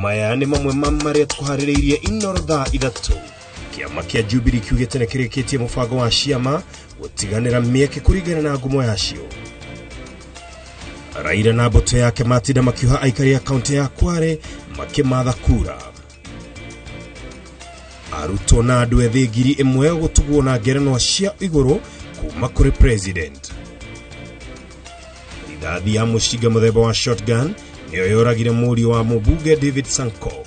Maya nĩ mamwe ma marĩa tũkũharĩrĩirie Inoro thaa 3. Kĩama kĩa Jubilee kiugĩte nĩ kĩrĩkĩtie mũbango wa ciama gũtiganĩra mĩeke kũringana na ngumo yacio. Raila na mbũtũ yake matinda makiuha aikari a kaunti ya Kwale makĩmatha kura. Arutwo na andũ ethĩ 1000 gũtugwo na ngerenwa cia igũrũ kuma kũrĩ president. Rithathi ya mũcinga mũthemba wa shotgun nĩyo yoragire mũriũ wa mũmbunge David Sankok.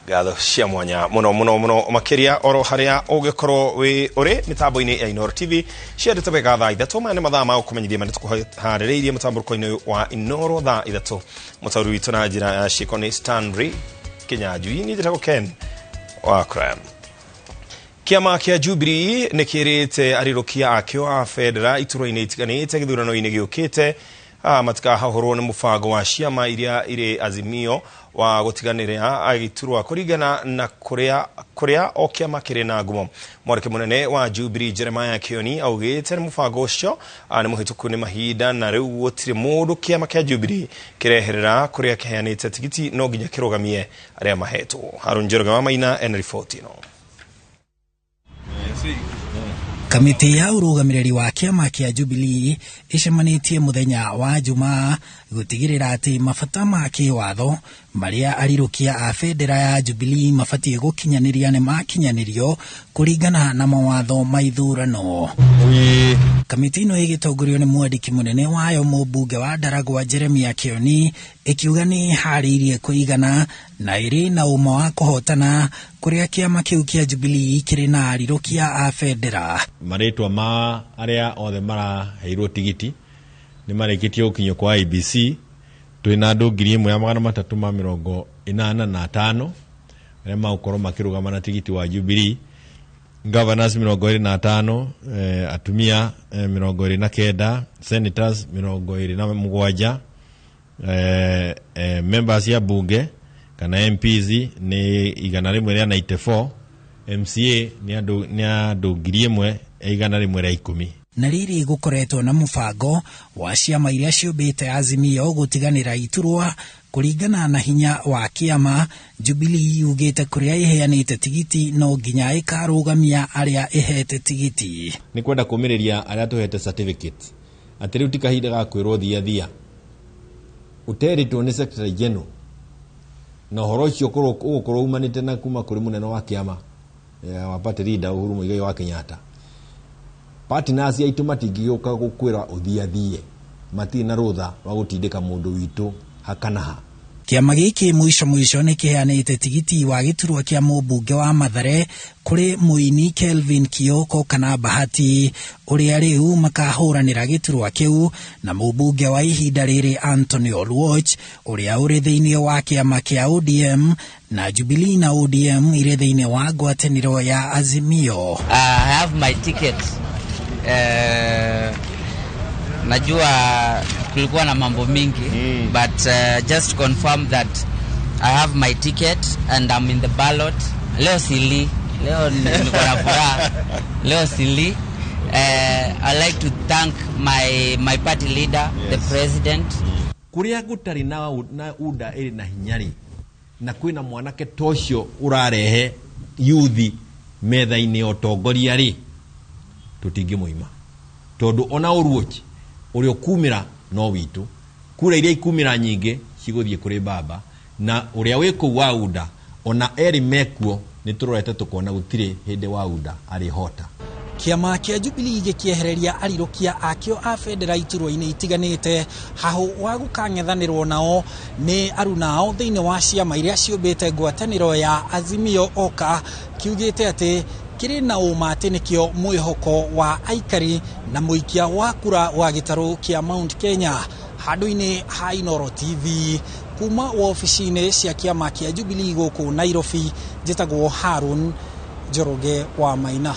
Ngatho cia mwanya muno muno muno makiria oro haria ungikorwo wi uri mitambo-ini ya Inooro TV ciendete wega thaa 3. Maya nĩ mathaa ma gũkũmenyithia marĩa tũkũharĩrĩirie mũtambũrũko-inĩ wa Inooro thaa 3. Mũtaũri witũ na njĩra ya ciĩko nĩ Stanley Kinyanjui, niĩ njĩtagwo Ken wa Crime. Kĩama kĩa Jubilee nĩ kĩrĩte arirũkia akĩo a bendera iturwa-inĩ itiganĩte gĩthurano-inĩ gĩũkĩte matikahahũrwo nĩ mũbango wa ciama iria irĩ Azimio wa gũtiganĩra agĩturwa kũringana na kũrĩa o kĩama kĩrĩ na ngumo. Mwarĩki mũnene wa Jubilee Jeremiah Kioni augĩte nĩ mũbango ũcio nĩ mũhĩtũku nĩ mahinda na rĩu gũtirĩ mũndũ kĩama kĩa Jubilee kĩreherera kũrĩa kĩheanĩte tigiti no nginya kĩrũgamie arĩa mahetwo. Harun Njoroge wa Maina ena riboti ĩno. Kamĩtĩ ya ũrũgamĩrĩri wa kĩama kĩa Jubilee ĩcemanĩtie mũthenya wa Jumaa gũtigĩrĩra atĩ mabata ma kĩwatho marĩa arirũkia a bendera ya Jubilee mabatiĩ gũkinyanĩria nĩ makinyanĩrio kũringana na mawatho ma ithurano. Kamĩtĩ ĩno ĩgĩtongorio nĩ mwandĩki mũnene wayo mũmbunge wa Ndaragwa Jeremiah Kioni ĩkiuga nĩ ĩharĩirie kũigana na ĩrĩ na ũma wa kũhotana kũrĩa kĩama kĩu kĩa Jubilee kĩrĩ na arirũkia a bendera. Marĩtwa ma arĩa othe maraheirwo tigiti nĩ marĩkĩtie gũkinyio kwa IEBC. Twĩna andũ 1385 arĩa magũkorwo makĩrũgama na tigiti wa Jubilee. Governors 25, atumia 29, senators 27, members ya bunge kana MPs nĩ 194, MCA nĩ andũ 1110. Na rĩrĩ gũkoretwo na mũbango wa ciama iria ciũmbĩte Azimio gũtiganĩra iturwa kũringana na hinya wa kĩama. Jubilee yugĩte kũrĩa ĩheanĩte tigiti no nginya ĩkarũgamia arĩa ĩhete tigiti. Nĩ kwenda kũmĩrĩria arĩa tũhete certificate atĩ rĩu ti kahinda ga kwĩrwo thia thia ũterĩtwo nĩ secretary general na ũhoro ũcio ũgũkorwo umanĩte na kuma kũrĩ mũnene wa kĩama wa party leader Uhuru Muigai wa Kenyatta. Partners aitũ matingĩgĩũka gũkwĩra ũthiathie, matirĩ na rũtha rwa gũtindĩka mũndũ witũ hakana ha. Kĩama gĩkĩ mũico mũico nĩ kĩheanĩte tigiti wa gĩturwa kĩa mũmbunge wa Mathare kũrĩ mũini Kelvin Kioko kana Bahati ũrĩa rĩu makahũranĩra gĩturwa kĩu na mũmbunge wa ihinda rĩrĩ Anthony Oluoch ũrĩa ũrĩ thĩinĩ wa kĩama kĩa ODM na Jubilee na ODM irĩ thĩinĩ wa ngwatanĩro ya Azimio. I have my ticket. Najua kulikuwa na mambo mingi, but just confirm that I have my ticket and I'm in the ballot. Leo sili, leo niko na furaha. Leo sili. I like to thank my party leader, the president. Kuria gutari na UDA ĩrĩ na hinyari na kwĩna mwanake tocio ũrarehe yuthi metha-inĩ ũtongoria rĩ, tũtingĩmũima tondũ ona Oluoch ũrĩa ũkumĩra no witũ, kura iria ikumĩra nyingĩ cigũthiĩ kũrĩ baba, na ũrĩa wĩ kũu wa UDA ona erĩ mekuo nĩ tũrorete tũkona gũtirĩ hĩndĩ wa UDA arĩhota. Kĩama kĩa Jubilee gĩkĩehereria arirũkia akĩo a bendera iturwa-inĩ itiganĩte hahũ wa gũkang'ethanĩrwo nao nĩ arunao thĩinĩ wa ciama iria ciũmbĩte ngwatanĩro ya Azimio Oka kiugĩte atĩ kĩrĩ na ũma atĩ nĩkĩo mwĩhoko wa aikari na mũikia wa kura wa gĩtarũ kĩa Mount Kenya. Handũ-inĩ ha Inooro TV kuma wabici-inĩ cia kĩama kĩa Jubilee gũkũ Nairobi, njĩtagwo Harun Njoroge wa Maina.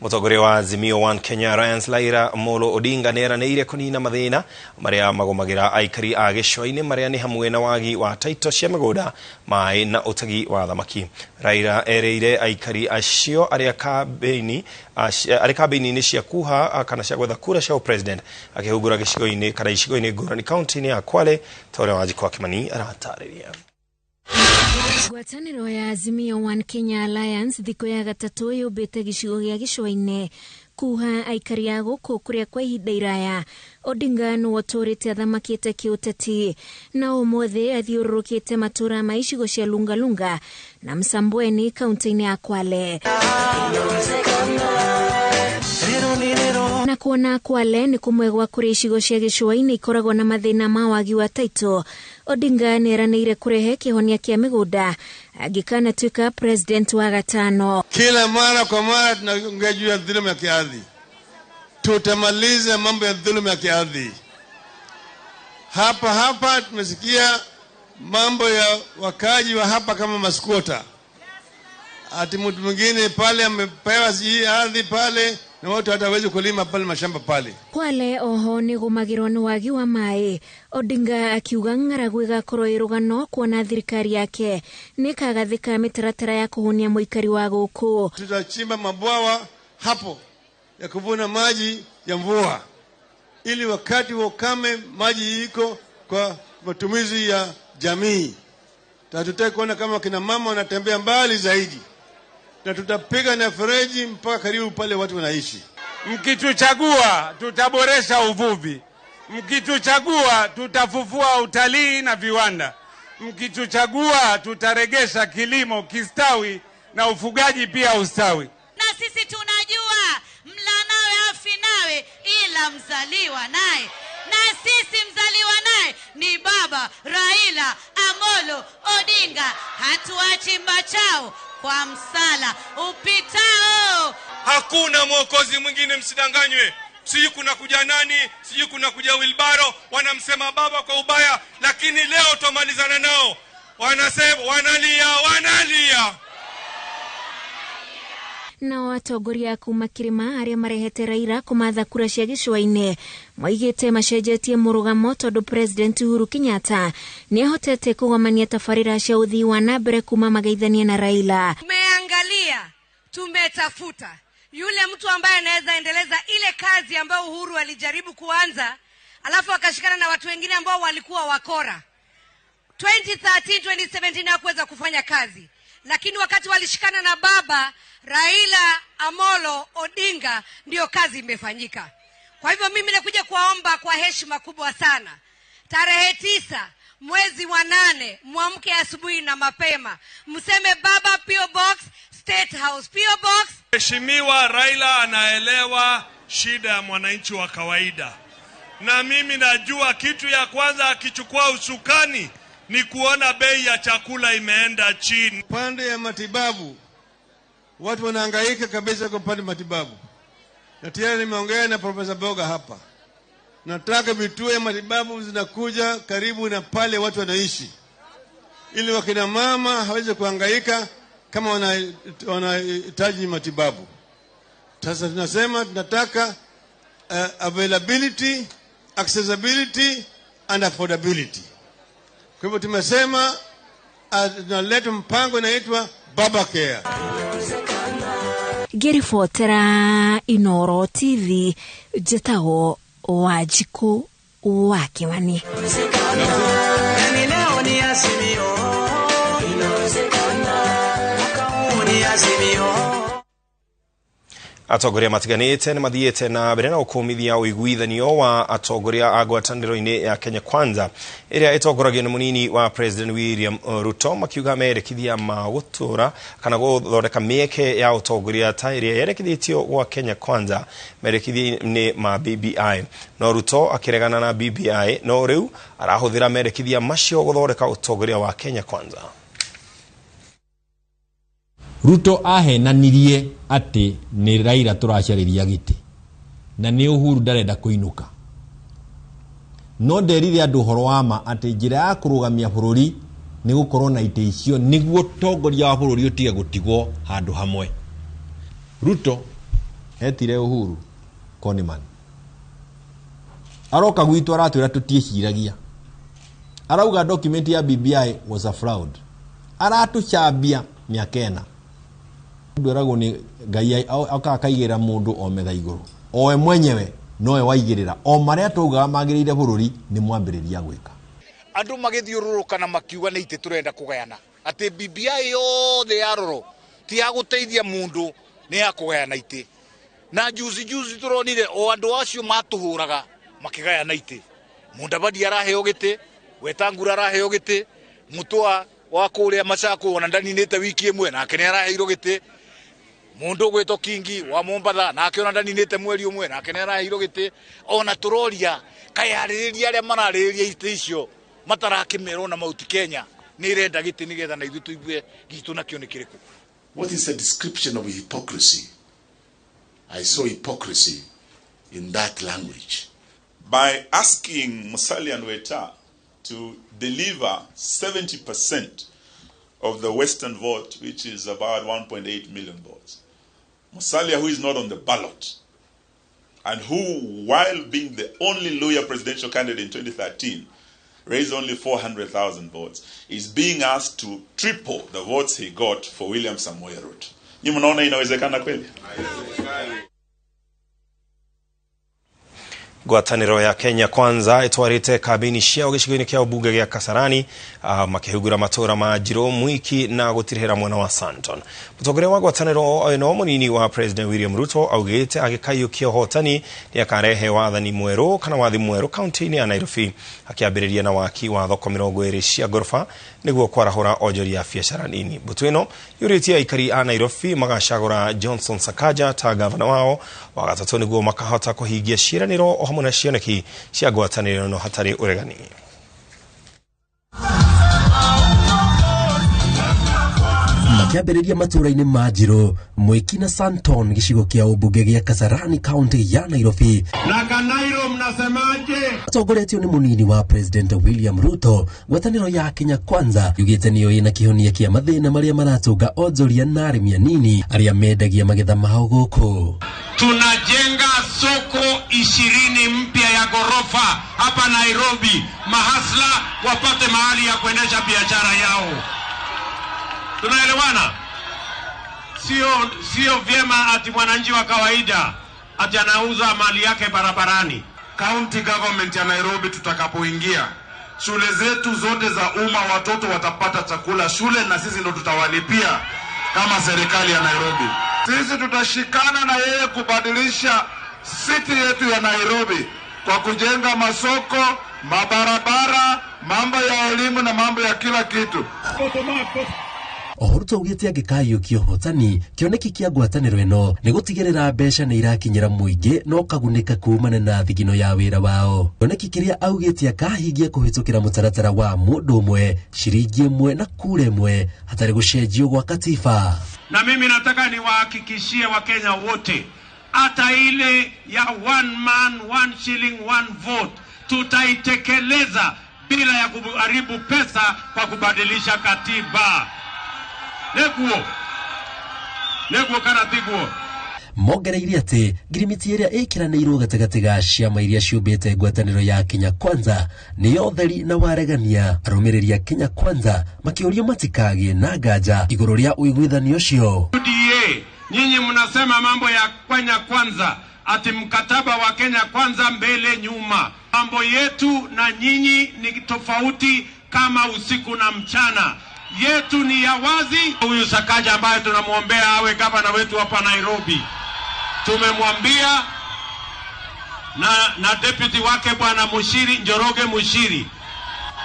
Mũtongoria wa Azimio One Kenya Alliance Raila Amolo Odinga nĩeranĩire kũnina mathĩna marĩa magũmagĩra aikari a gĩcũa-inĩ marĩa nĩ hamwe na wagi wa taito cia mĩgũnda, maĩ na ũtegi wa thamaki. Raila erĩire aikari acio arĩa kambĩini-inĩ cia kuha kana cia gwetha kura cia president akĩhungura gĩcigo-inĩ kana icigo-inĩ ngũrani kaunti-inĩ ya Kwale ta ũrĩa Wanjikũ wa Kimani aratarĩria. Ngwatanĩro ya Azimio One Kenya Alliance thikũ ya gatatũ yũmbĩte gĩcigo gĩa gĩcũa-inĩ kuha aikari a gũkũ kũrĩa kwa ihinda iraya Odinga nĩwe ũtũũrĩte athamakĩte kĩũteti na ũmũthĩ athiũrũrũkĩte matũũra ma icigo cia Lungalunga na Msambweni kaunti-inĩ ya Kwale. Na kuona Kwale nĩ kũmwe gwa kũrĩa icigo cia gĩcũa-inĩ ikoragwo na mathĩna ma wagi wa taito, Odinga nĩeranĩire kũrehe kĩhonia kĩa mĩgũnda angĩkanatuĩka president wa gatano. Kila mara kwa mara tunaongea juu ya dhuluma ya kiardhi. Tutamaliza mambo ya dhuluma ya kiardhi. Hapa hapa tumesikia mambo ya wakaji wa hapa kama maskuota. Ati mtu mwingine pale amepewa si ardhi pale na watu hatawezi kulima pale mashamba pale. Kwale oho nĩ gũmagĩrwo nĩ wagi wa maĩ. Odinga akiuga ng'aragu ĩgakorwo ĩ rũgano kuona thirikari yake nĩ ĩkagathĩka mĩtaratara ya kũhũnia mũikari wa gũkũ. Tutachimba mabwawa hapo ya kuvuna maji ya mvua ili wakati wa ukame maji iko kwa matumizi ya jamii. Hatutaki kuona kama kina mama wanatembea mbali zaidi, na tutapiga na fereji mpaka karibu pale watu wanaishi. Mkituchagua tutaboresha uvuvi, mkituchagua tutafufua utalii na viwanda, mkituchagua tutaregesha kilimo kistawi na ufugaji pia ustawi. Na sisi tunajua mla nawe afi nawe ila mzaliwa naye, na sisi mzaliwa naye ni baba Raila Amolo Odinga. Hatuachi mbachao kwa msala upitao. Hakuna mwokozi mwingine, msidanganywe. Sijui kuna kuja nani, sijui kuna kuja wilbaro, wanamsema baba kwa ubaya, lakini leo tutamalizana nao. Wanasema wanalia, wanalia. Nao atongoria kuma kĩrĩma arĩa marehete Raila kũmatha kura cia gĩcũa-inĩ moigĩte macenjetie mũrũgamo tondũ President Uhuru Kenyatta nĩahotete kũgomania tabarĩra cia ũthii wa na mbere kuma magaithania na Raila. Tumeangalia, tumetafuta yule mtu ambaye anaweza endeleza ile kazi ambayo Uhuru alijaribu kuanza, alafu akashikana na watu wengine ambao walikuwa wakora. 2013 2017 hakuweza kufanya kazi, lakini wakati walishikana na baba Raila Amolo Odinga ndio kazi imefanyika. Kwa hivyo mimi nakuja kuwaomba kwa heshima kubwa sana, tarehe 9 mwezi wa 8 muamke asubuhi na mapema, mseme baba P.O. Box, State House, P.O. Box. Mheshimiwa Raila anaelewa shida ya mwananchi wa kawaida, na mimi najua kitu ya kwanza akichukua usukani ni kuona bei ya chakula imeenda chini. Pande ya matibabu watu wanahangaika kabisa kwa pande matibabu. Na tayari nimeongea na Profesa Boga hapa. Nataka vituo ya matibabu zinakuja karibu na pale watu wanaishi, ili wakina mama haweze kuhangaika kama wanahitaji matibabu. Sasa tunasema tunataka availability, accessibility and affordability. Kwa hivyo tumesema tunaleta mpango unaitwa Baba Care. Ngĩribotera Inooro TV njĩtagwo Wanjikũ wa Kĩmani. Atongoria matiganĩte nĩ mathiĩte na mbere na gũkũmithia ũiguithanio wa atongoria a ngwatanĩro-inĩ ya Kenya Kwanza ĩrĩa ĩtongoragio nĩ mũnini wa President William Ruto, makiuga merekithia ma gũtũra kana gũthondeka mĩeke ya ũtongoria ta ĩrĩa yerekithĩtio gwa Kenya Kwanza merekithia nĩ ma BBI. No Ruto akĩregana na BBI, no rĩu arahũthĩra merekithia macio gũthondeka ũtongoria wa Kenya Kwanza. Ruto ahenanirie atĩ nĩ Raila tũracarĩria gĩtĩ na nĩ Uhuru ndarenda kũinũka, no nderire andũ ũhoro wa ma atĩ njĩra ya kũrũgamia bũrũri nĩ gũkorwo na itĩ icio nĩguo ũtongoria wa bũrũri ũtige gũtigwo handũ hamwe. Ruto Etire Uhuru Koniman aroka gwitũ aratwĩra tũtiĩciragia, arauga document ya BBI was a fraud, aratũcambia mĩaka 4. Mũndũ eragwo nĩ Ngai akaigĩrĩra mũndũ o metha igũrũ, owe mwenyewe nowe waigĩrĩra o marĩa twaugaga magĩrĩire bũrũri nĩ mwambĩrĩria gwĩka. Andũ magĩthiũrũrũka na makiuga nĩ itĩ tũrenda kũgayana, atĩ BBI yothe ya roro ti ya gũteithia mũndũ, nĩ ya kũgayana itĩ. Na juzi juzi tũronire o andũ acio matũhũraga makĩgayana itĩ. Mudavadi araheo gĩtĩ, Wetangula araheo gĩtĩ, Mutua wa kũrĩa Machakos ona ndaninĩte wiki ĩmwe nake nĩ araheirwo gĩtĩ, mũndũ ũgwĩtwo Kingi wa Mombatha nake ona ndaninĩte mweri ũmwe nake nĩ araheirwo gĩtĩ. Ona tũroria kaĩ arĩrĩria arĩa mararĩrĩria itĩ icio matarakĩmerwo na Mount Kenya nĩ ĩrenda gĩtĩ nĩgetha na ithuĩ tũigue gitũ nakĩo nĩ kĩrĩkũ. What is a description of hypocrisy? I saw hypocrisy in that language. By asking Musalia and Weta to deliver 70% of the Western vote, which is about 1.8 million votes. Musalia, who is not on the ballot, and who, while being the only Luhya presidential candidate in 2013, raised only 400,000 votes, is being asked to triple the votes he got for William Samoei Ruto. Ni mnaona inawezekana kweli? Ngwatanĩro ya Kenya Kwanza ĩtwarĩte kambĩini ciao gĩcigo-inĩ kĩa ũmbunge gĩa Kasarani, makĩhingũra matũra ma Njirũ, Mwiki na gũtirihĩra mwena wa Santon. Mũtongoria wa ngwatanĩro ĩno mũnini wa President William Ruto augĩte agĩkaiyũkia ũhotani nĩakarehe wathani mwerũ kana wathi mwerũ kaunti-inĩ ya Nairobi, akĩambĩrĩria na waki wa thoko 20 cia ngoroba nĩguo kwarahũra onjoria a biacara nini. Mbũtũ ĩno yũrĩtie aikari a Nairobi magacagũra Johnson Sakaja ta gavana wao wa gatatũ nĩguo makahota kũhingia ciĩranĩro o hamwe na cioneki cia ngwatanĩro ĩno hatarĩ ũregani. Makĩambĩrĩria matũra-inĩ ma Njirũ, Mwiki na Santon gĩcigo kĩa ũmbunge gĩa Kasarani kaunti ya Nairobi. Na Kanairo mnasemaje? Atongoretio nĩ mũnini wa President William Ruto, ngwatanĩro ya Kenya Kwanza yugĩte nĩyo ĩna kĩhonia kĩa mathĩna marĩa maratũnga onjoria na arĩmi anini arĩa mendagia magetha mao gũkũ. Tunajenga soko 20 mpya ya ghorofa hapa Nairobi, mahasla wapate mahali ya kuendesha biashara yao. Tunaelewana? Sio vyema ati mwananchi wa kawaida ati anauza mali yake barabarani. County government ya Nairobi tutakapoingia, shule zetu zote za umma watoto watapata chakula shule, na sisi ndo tutawalipia kama serikali ya Nairobi. Sisi tutashikana na yeye kubadilisha city yetu ya Nairobi kwa kujenga masoko, mabarabara, mambo ya elimu na mambo ya kila kitu. Oho Ruto augĩte angĩkaiyũkia ũhotani kĩoneki kĩa ngwatanĩro ĩno nĩ gũtigĩrĩra mbeca nĩ irakinyĩra mũingĩ na ũkagunĩka kuumana na thigino ya wĩra wao. Kĩoneki kĩrĩa augĩte akahingia kũhĩtũkĩra mũtaratara wa mũndũ ũmwe, shiringi ĩmwe na kura ĩmwe hatarĩ gũcenjio gwa katiba. Na mimi nataka niwahakikishie Wakenya wote, hata ile ya one man one shilling one vote tutaitekeleza bila ya kuharibu pesa kwa kubadilisha katiba. Neguo. Neguo kana tiguo. Mongereire atĩ ngirimiti ĩrĩa ĩkĩranĩirwo gatagatĩ ga ciama iria ciũmbĩte ngwatanĩro ya Kenya Kwanza nĩyo ũtheri na waregania. Arũmĩrĩri a Kenya Kwanza makĩũrio matikagĩe na nganja igũrũ rĩa ũiguithanio ũcio. UDA, nyinyi mnasema mambo ya Kenya Kwanza, ati mkataba wa Kenya Kwanza mbele nyuma. Mambo yetu na nyinyi ni tofauti kama usiku na mchana. Yetu ni ya wazi. Huyu Sakaja ambaye tunamwombea awe gavana wetu hapa Nairobi, tumemwambia na deputy wake bwana Mushiri, Njoroge Mushiri,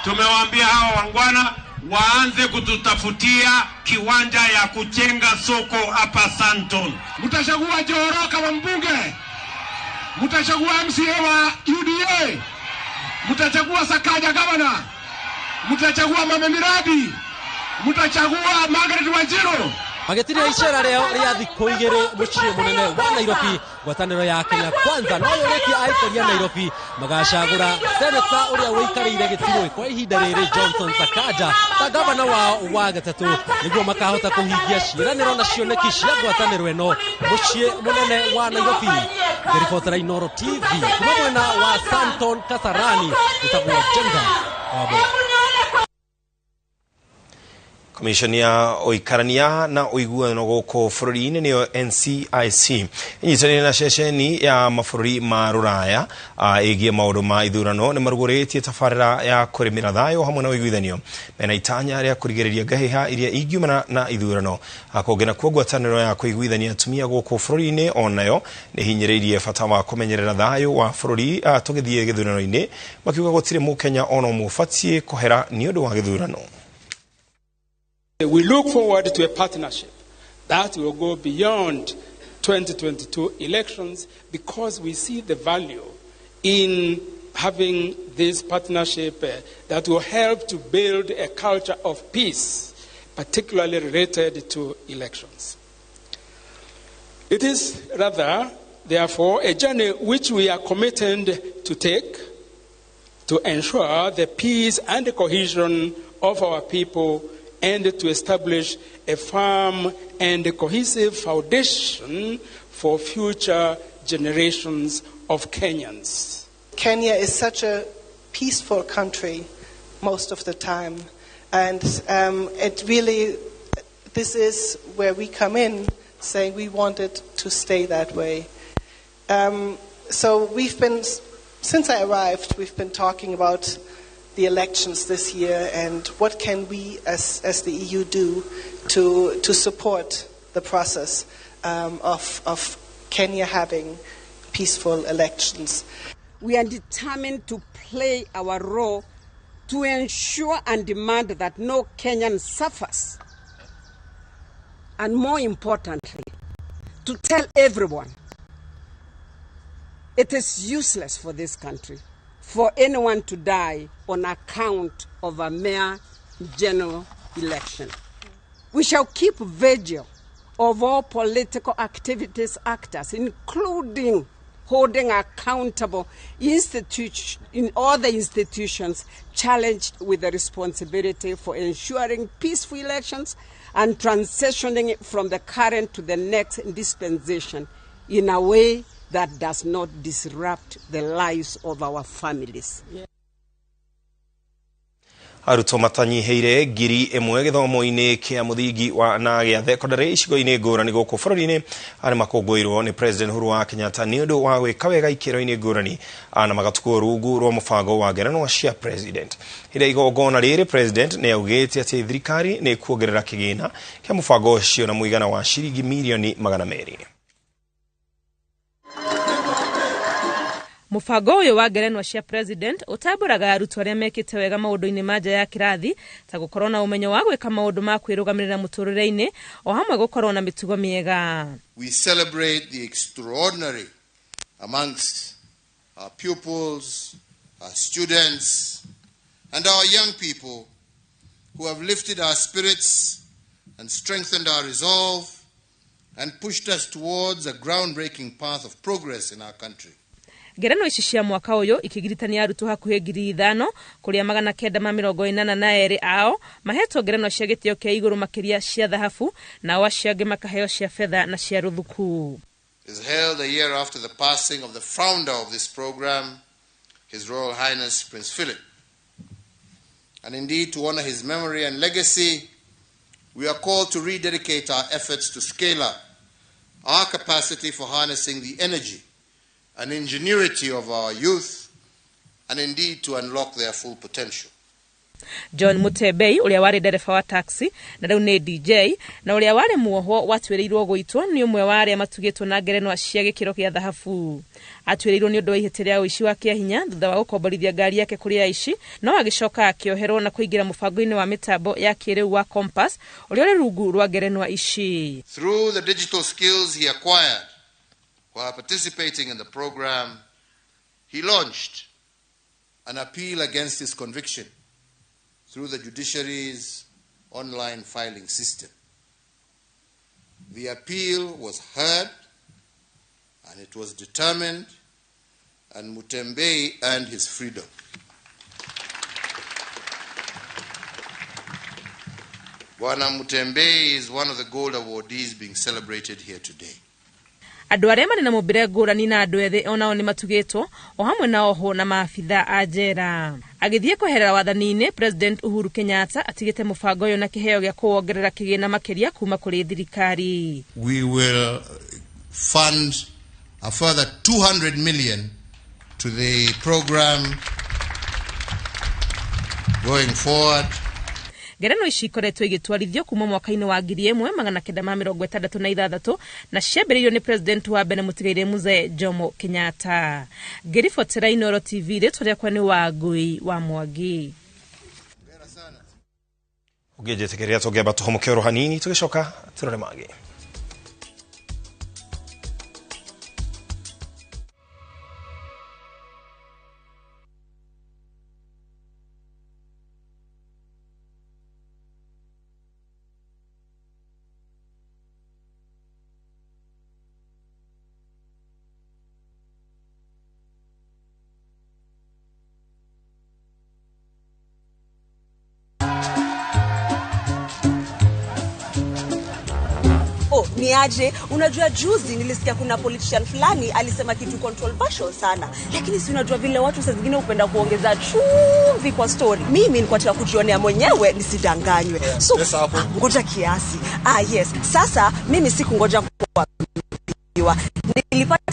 tumewaambia hawa wangwana waanze kututafutia kiwanja ya kujenga soko hapa Santon. Mtachagua Njoroge kama mbunge, mtachagua MCA wa UDA, mtachagua Sakaja gavana, mtachagua Mama Miradi, mtachagua Margaret Wanjiru. Magĩtinia icera rĩao rĩa thikũ igĩrĩ mũciĩ mũnene wa Nairobi, ngwatanĩro ya Kenya Kwanza no yũrĩtie aikari a Nairobi magacagũra seneta ũrĩa ũikarĩire gĩturwa kwa ihinda rĩrĩ Johnson Sakaja ta gavana wao wa gatatũ nĩguo makahota kũhingia ciĩranĩro na cioneki cia ngwatanĩro ĩno mũciĩ mũnene wa Nairobi. Ngĩribotera Inooro TV kuma mwena wa Santon Kasarani, ĩtagwo Jenga Wabo. Commission ya ũikarania na ũiguano gũkũ bũrũri-inĩ nĩyo NCIC ĩnyitanĩire na ceceni ya mabũrũri ma rũraya ĩgiĩ maũndũ ma ithurano nĩ marugũrĩtie tabarĩra ya kũrĩmĩra thayũ hamwe na ũiguithanio mena itanya rĩa kũrigĩrĩria ngahĩha iria ingiumana na ithurano. Kũngĩ nakuo ngwatanĩro ya kũiguithania atumia gũkũ bũrũri-inĩ onayo nĩ hinyĩrĩirie bata wa kũmenyerera thayũ wa bũrũri tũgĩthiĩ gĩthurano-inĩ, makiuga gũtirĩ mũkenya ona ũmwe ũbatiĩ kũhera nĩ ũndũ wa gĩthurano. We look forward to a partnership that will go beyond 2022 elections because we see the value in having this partnership that will help to build a culture of peace, particularly related to elections. It is rather, therefore, a journey which we are committed to take to ensure the peace and the cohesion of our people and to establish a firm and cohesive foundation for future generations of Kenyans. Kenya is such a peaceful country most of the time, and it really, this is where we come in, saying we want it to stay that way. So we've been, since I arrived, we've been talking about the elections this year and what can we as the EU do to support the process of Kenya having peaceful elections. We are determined to play our role to ensure and demand that no Kenyan suffers. And more importantly, to tell everyone it is useless for this country for anyone to die on account of a mere general election. We shall keep vigil of all political activities actors, including holding accountable in all the institutions challenged with the responsibility for ensuring peaceful elections and transitioning from the current to the next dispensation in a way that does not disrupt the lives of our families. Yeah. Arutwo matanyihĩire 1,000 gĩthomo-inĩ kĩa mũthingi wa na gĩa thekondarĩ icigo-inĩ ngũrani gũkũ bũrũri-inĩ arĩa makũngũĩirwo nĩ President Uhuru wa Kenyatta nĩ ũndũ wa gwĩka wega ikĩro-inĩ ngũrani na magatukwo rungu rwa mũbango wa ngerenwa cia President. Hĩndĩ ya igongona rĩrĩ President nĩ augĩte atĩ thirikari nĩ ĩkuongerera kĩgĩna kĩa mũbango ũcio na mũigana wa ciringi mirioni 200. Mũbango ũyũ wa ngerenwa cia President ũtambũraga arutwo arĩa mekĩte wega maũndũ-inĩ ma nja ya kĩrathi ta gũkorwo na ũmenyo wa gwĩka maũndũ ma kwĩrũgamĩrĩra mũtũrĩre-inĩ o hamwe gũkorwo na mĩtugo mĩega. We celebrate the extraordinary amongst our pupils, our students and our young people who have lifted our spirits and strengthened our resolve and pushed us towards a groundbreaking path of progress in our country. Ngerenwa ici cia mwaka ũyũ ikĩgiritania arutwo hakuhĩ 5,000 kũrĩa 982 ao mahetwo ngerenwa cia gĩtĩo kĩa igũrũ makĩria cia thahabu nao acio angĩ makaheo cia betha na cia rũthuku. Is held a year after the passing of the founder of this program, His Royal Highness Prince Philip. And indeed, to honor his memory and legacy, we are called to rededicate our efforts to scale up our capacity for harnessing the energy and ingenuity of our youth, and indeed to unlock their full potential. John Mutebei ũrĩa warĩ ndereba wa taxi na rĩu nĩ DJ na ũrĩa warĩ muohwo watuĩrĩirwo gũitwo nĩ ũmwe wa arĩa matugĩtwo na ngerenwa cia gĩkĩro kĩa thahabu. Atuĩrĩirwo nĩ ũndũ wa ihĩtia rĩa ũici wa kĩahinya thutha wa gũkomborithia ngari yake kũrĩ aici, no agĩcoka akĩoherwo na kũingĩra mũbango-inĩ wa mĩtambo ya kĩrĩu wa Compass ũrĩa ũrĩ rungu rwa ngerenwa ici. Through the digital skills he acquired while participating in the program, he launched an appeal against his conviction through the judiciary's online filing system. The appeal was heard and it was determined, and Mutembei earned his freedom. Bwana Mutembei is one of the gold awardees being celebrated here today. Andũ arĩa marĩ na mũmbĩre ngũrani na andũ ethĩ onao nĩ matugĩtwo o hamwe na oho na maabitha a njera. Agĩthiĩ kweherera wathani-inĩ, President Uhuru Kenyatta atigĩte mũbango ũyũ na kĩheo gĩa kũwongerera kĩgĩna makĩria kuma kũrĩ thirikari. We will fund a further 200 million to the program going forward. Ngerenwa ici ikoretwo igĩtwarithio kuma mwaka-inĩ wa 1966 na ciambĩrĩirio nĩ president wa mbere mũtigaire Mzee Jomo Kenyatta. Ngĩribotera Inooro TV, rĩtwa rĩakwa nĩ Wangui wa Mwangi. Ũngĩnjĩtĩkĩria tũngĩamba tũhũmũke oro hanini tũgĩcoka tũrore mangĩ. Niaje, unajua juzi nilisikia kuna politician fulani alisema kitu controversial sana. Lakini si unajua vile watu saa zingine hupenda kuongeza chumvi kwa story. Mimi nilikuwa nataka kujionea mwenyewe nisidanganywe. So ngoja kiasi. Yes. Sasa mimi sikungoja kuambiwa. Nilipata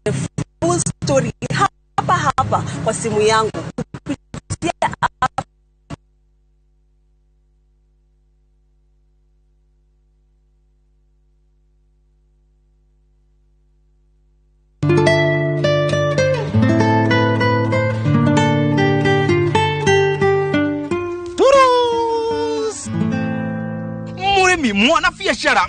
the full story hapa hapa kwa simu yangu. Kupitia mwana biacara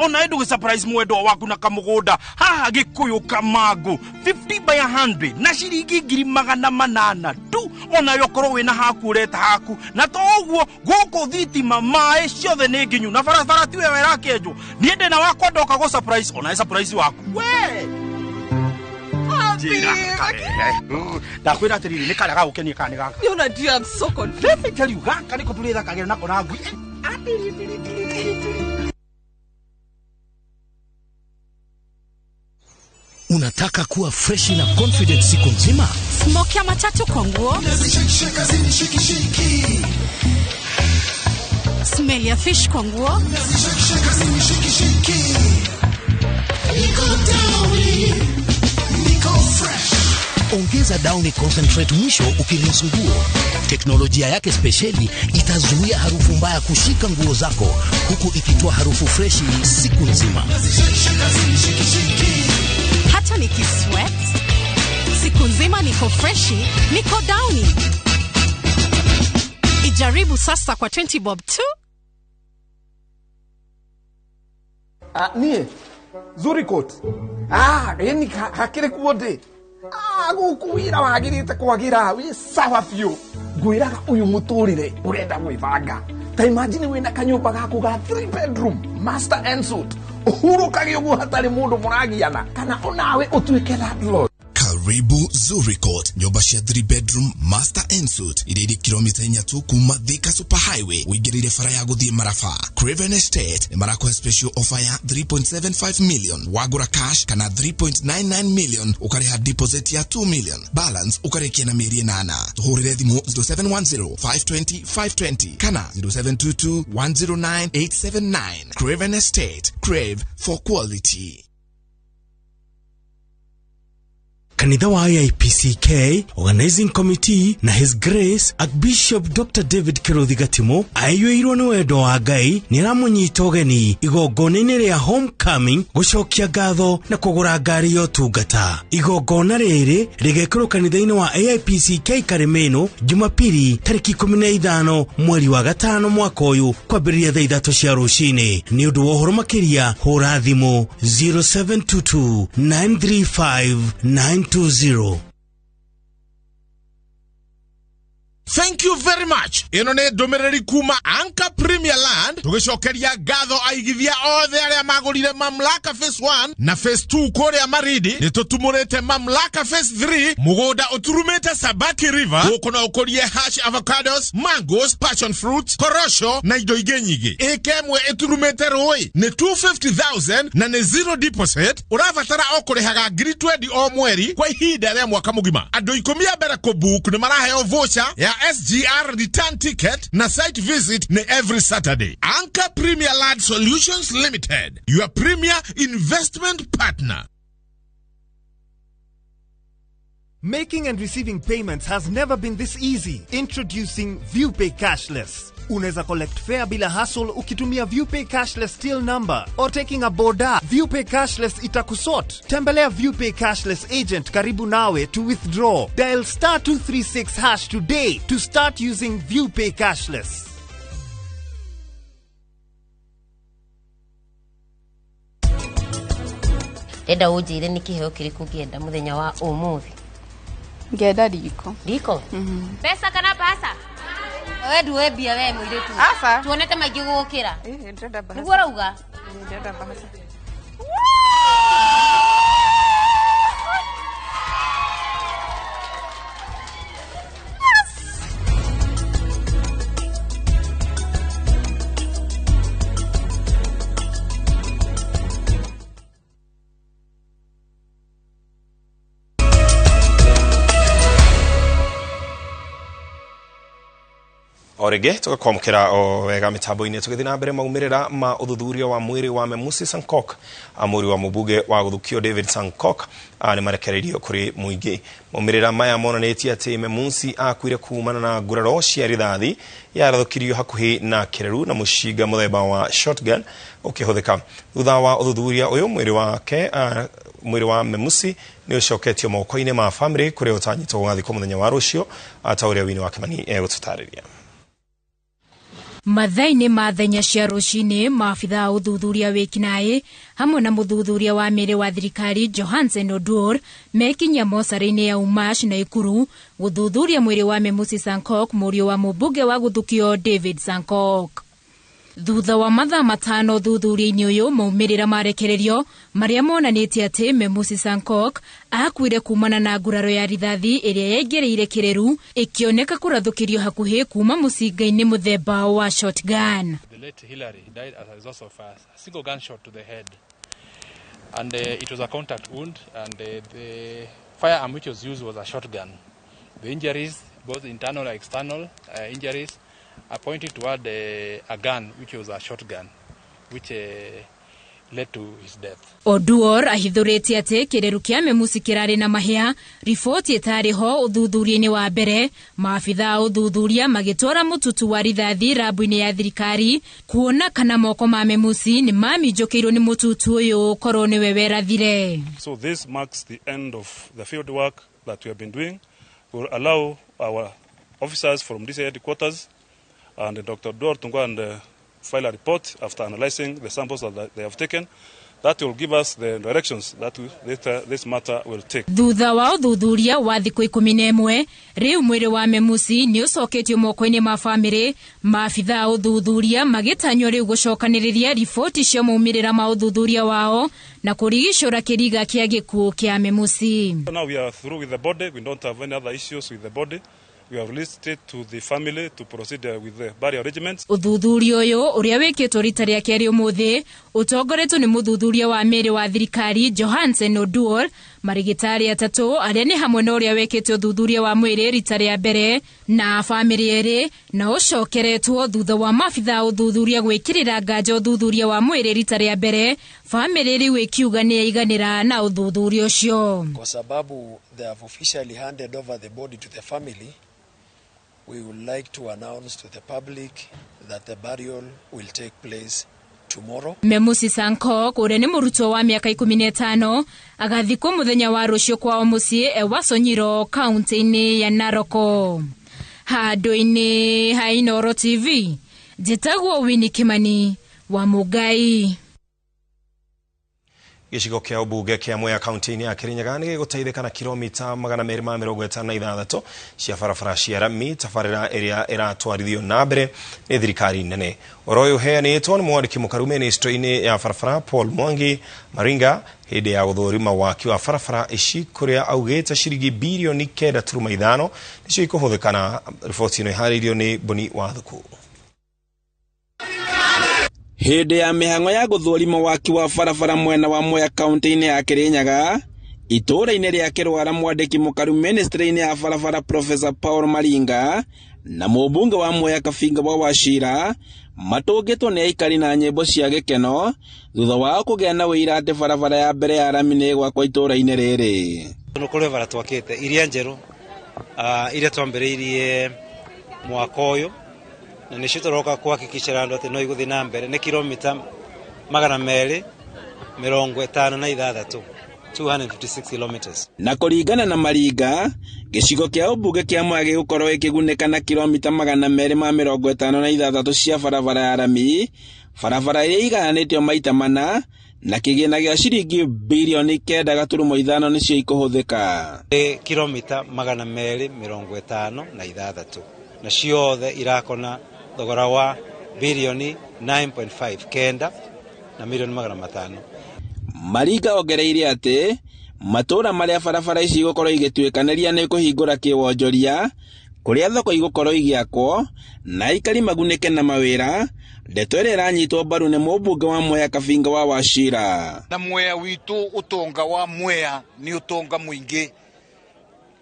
ona endu surprise mwendwa waku na kamugunda haha Gikuyu Kamangu 50 by 100 na ciringi 800 tu ona yokorwo wina haku ureta haku na to uguo guku thitima maĩ ciothe nĩ nginyu na barabara tiwe werakenjwo niĩ ndĩna wakwa ndoka gũ surprise ona surprise waku we ndakwĩra atĩrĩrĩ nĩ karĩa gagũkenia kana nĩ gaka. You know, dear, I'm so confused. Let me tell you, gaka nĩko tũrĩthakagĩra nako na ngui. Unataka kuwa fresh na confident siku nzima? Smoke ya matatu kwa nguo. Smell ya fish kwa nguo. Ongeza Downy Concentrate mwisho ukirinse nguo. Teknolojia yake spesheli itazuia harufu mbaya kushika nguo zako huku ikitoa harufu freshi siku nzima. Hata nikisweat siku nzima niko freshi, niko Downy. Ijaribu sasa kwa 20 bob tu. Nie Zurikot. Yani hakire kuode. Guku wira wagirite kwagira wi sawa biũ. Ngwiraga uyu muturire urenda gwibanga. Ta imagine wina kanyumba gaku ga 3 bedroom master and suite. Uhurukage uguo hatari mundu muragiana kana onawe utuike landlord. Karibu Zurikot, nyumba cia 3 bedroom master and suite iria irĩ kilomita 4 tu kuma Thika Super Highway ũingĩrĩire bara ya gũthiĩ Maraba. Craven Estate nĩ marakũhe special offer ya 3.75 million wagũra cash kana 3.99 million ũkarĩha deposit ya 2 million balance ũkarĩkia na mĩeri 8. Tũhũrĩre thimũ 0710 520 520 kana 0722 109 879. Craven Estate, crave for quality. Kanitha wa IPCK Organizing Committee na His Grace Archbishop Dr. David Kiruthi Gatimo aiyũirwo nĩ wendo wa Ngai nĩ aramũnyita ũgeni igongona-inĩ rĩa homecoming gũcokia ngatho na kũgũra ngari ya ũtungata. Igongona rĩrĩ rĩgekĩrwo kanitha-inĩ wa AIPCK Karĩmĩnũ Jumapili tarĩki 15 mweri wa 5 mwaka ũyũ kwambĩrĩria thaa 3 cia rũcinĩ. Nĩ ũndũ wa ũhoro makĩria hũra thimũ 0722 935 920. Thank you very much. Ĩno nĩ ndũmĩrĩri kuma Anchor Premier Land, tũgĩcokeria ngatho aigithia othe arĩa magũrire Mamlaka Phase 1 na Phase 2 kũrĩa Maridi. Nĩ tũtumũrĩte Mamlaka Phase 3, mũgũnda ũturumĩte Sabaki River. Gũkũ no ũkũrie hash avocados, mangoes, passion fruits, korosho na indo ingĩ nyingĩ. Ĩka ĩmwe ĩturumĩte rũĩ nĩ 250,000 na nĩ zero deposit. Ũrabatara o kũrĩhaga 20,000 o mweri kwa ihinda rĩa mwaka mũgima. Andũ 10 a mbere kũbook nĩ maraheo voucher ya SGR return ticket na site visit ni every Saturday. Anchor Premier Land Solutions Limited, your premier investment partner. Making and receiving payments has never been this easy. Introducing ViewPay Cashless. Unaweza collect fare bila hassle ukitumia ViewPay Cashless till number or taking a boda. ViewPay Cashless itakusort. Tembelea ViewPay Cashless agent karibu nawe to withdraw. Dial *236# today to start using ViewPay Cashless. Ndenda unjire ni kiheo kiriku ngienda muthenya wa umuthi. Ngenda riko. Riko? Pesa kana pasa? We nduwe mbia we mũirĩtu. Aca. Tuonete maingĩ gũgũkĩra. Ĩĩ ndĩrenda bahasha. Nĩguo ũrauga? Ndĩrenda bahasha. O rĩngĩ tũgakwamũkĩra o wega mĩtambo-inĩ tũgĩthiĩ na mbere maumĩrĩra ma ũthuthuria wa mwĩrĩ wa Memusi Sankok, mũriũ wa mũmbunge wa gũthukio David Sankok, nĩ marekereirio kũrĩ mũingĩ. Maumĩrĩra maya monanĩtie atĩ Memusi akuire kumana na nguraro cia rithathi yarathũkirio hakuhĩ na kĩreru na mũcinga mũthemba wa shotgun ũkĩhũthĩka. Thutha wa ũthuthuria ũyũ mwĩrĩ wake mwĩrĩ wa Memusi nĩ ũcoketio moko-inĩ ma famĩlĩ kũrĩa ũtanyĩtwo gũgathikwo mũthenya wa rũciũ, ta ũrĩa Winnie wa Kĩmani egũtũtarĩria. Mathaa-inĩ ma thenya cia rũcinĩ, maabithaa ũthuthuria wĩkinaĩ hamwe na mũthuthuria wa mĩĩrĩ wa thirikari Johansen Oduor mekinyia mocarĩ-inĩ ya Umash na Ikuru gũthuthuria mwĩrĩ wa Memusi Sankok, mũriũ wa mũmbunge wa gũthukio David Sankok. Thutha wa mathaa 5 ũthuthuria-inĩ ũyũ, maumĩrĩra marekererio marĩa monanĩtie atĩ Memusi Sankok akuire kumana na nguraro ya rithathi ĩrĩa yaingĩrĩire kĩreru ĩkĩoneka kũrathũkĩrio hakuhĩ kuma mũcinga-inĩ mũthemba wa shotgun. The late Hillary died as a result of a single gunshot to the head, and it was a contact wound, and the firearm which was used was a shotgun. The injuries, both internal and external injuries, are pointing toward a gun, which was a shotgun, which led to his death. Oduor ahithũrĩtie atĩ kĩreru kĩa Memusi kĩrarĩ na mahĩa, riboti ĩtarĩ ho ũthuthuria-inĩ wa mbere. Maabithaa ũthuthuria magĩtwara mũtutu wa rithathi rabu-inĩ ya thirikari kuona kana moko ma Memusi nĩ maminjũkĩirwo nĩ mũtutu ũyũ korwo nĩwe werathire. So this marks the end of the field work that we have been doing. We will allow our officers from this headquarters and Dr. Oduor to go and file a report after analyzing the samples that they have taken. That will give us the directions that this matter will take. Thutha wa ũthuthuria wa thikũ 11, rĩu mwĩrĩ wa Memusi nĩ ũcoketio moko-inĩ ma famĩlĩ. Maabithaa ũthuthuria magĩtanywo rĩu gũcokanĩrĩria riboti cia maumĩrĩra ma ũthuthuria wao na kũrigicũra kĩriga kĩa gĩkuũ kĩa Memusi. Now we are through with the body. We don't have any other issues with the body. We have released it to the family to proceed with the burial arrangements. Ũthuthuria ũyũ ũrĩa wĩkĩtwo rita rĩa kerĩ ũmũthĩ ũtongoretio nĩ mũthuthuria wa mĩĩrĩ wa thirikari Johansen Oduor, marigitari 3 arĩa nĩ hamwe na ũrĩa wĩkĩte ũthuthuria wa mwĩrĩ rita rĩa mbere na famĩlĩ erĩ, na ũcokeretwo thutha wa maabithaa ũthuthuria gwĩkĩrĩra nganja ũthuthuria wa mwĩrĩ rita rĩa mbere. Famĩlĩ rĩu ĩkiuga nĩ yaiganĩra na ũthuthuria ũcio. Kwa sababu they have officially handed over the body to the family, we would like to announce to the public that the burial will take place tomorrow. Memusi Sankok ũrĩa nĩ mũrutwo wa mĩaka 15 agathikwo mũthenya wa rũciũ kwao mũciĩ Ewasonyiro kaunti-inĩ ya Narok. Handũ-inĩ ha Inooro TV, njĩtagwo Winnie Kimani wa Mũngai. Gĩcigo kĩa ũmbunge kĩa Mwea kaunti-inĩ ya Kirinyaga nĩ gĩgũteithĩka na kilomita 256 cia barabara cia rami tabarĩra ĩrĩa ĩratwarithio na mbere nĩ thirikari nene. Ũhoro ũyũ ũheanĩtwo nĩ mwandĩki mũkaru mĩnĩstrĩ-inĩ ya barabara Paul Mwangi Maringa hĩndĩ ya gũthũrima waki wa barabara ici kũrĩa augĩte ciringi birioni 9.5 nĩcio ikũhũthĩka. Na riboti ĩno ĩharĩirio nĩ Boni Wathuku. Hĩndĩ ya mĩhang'o ya gũthũrima waki wa barabara mwena wa Mwea kaunti-inĩ ya Kirinyaga itũũra-inĩ rĩa Kĩrwara, mwandĩki mũkaru mĩnĩstrĩ-inĩ ya barabara Professor Paul Maringa na mũmbunge wa Mwea Kabinga wa Wachira matũngĩtwo nĩ aikari na nyĩmbo cia gĩkeno thutha wao kũgĩa na ũira atĩ barabara ya mbere ya rami nĩ ĩgwakwo itũũra-inĩ rĩrĩ. Nĩ kũrĩ bara twakĩte iria njerũ iria twambĩrĩirie mwaka ũyũ na nĩcio tũroka kuhakikicĩra andũ atĩ no igũthiĩ na mbere. Nĩ kilomita 256, 256 kilometers. Na kũringana na Maringa, gĩcigo kĩa ũmbunge kĩa Mwea gĩgũkorwo gĩkĩgunĩka na kilomita 256 cia barabara ya rami, barabara ĩrĩa ĩgayanĩtio maita mana na kĩgĩna gĩa ciringi birioni 9.5 nĩcio ikũhũthĩka. Nĩ kilomita 256 na ciothe irakona thogora wa birioni 9.5 kenda na milioni 500. Maringa ongereire atĩ matũũra marĩa barabara ici igũkorwo igĩtuĩkanĩria nĩ kũhingũra kĩwonjoria kũrĩa thoko igũkorwo igĩakwo na aikari magunĩke na mawĩra. Ndeto ĩrĩa ĩranyitwo mbaru nĩ mũmbunge wa Mwea Kabinga wa Wachira. Na Mwea witũ ũtonga wa Mwea nĩ ũtonga mũingĩ.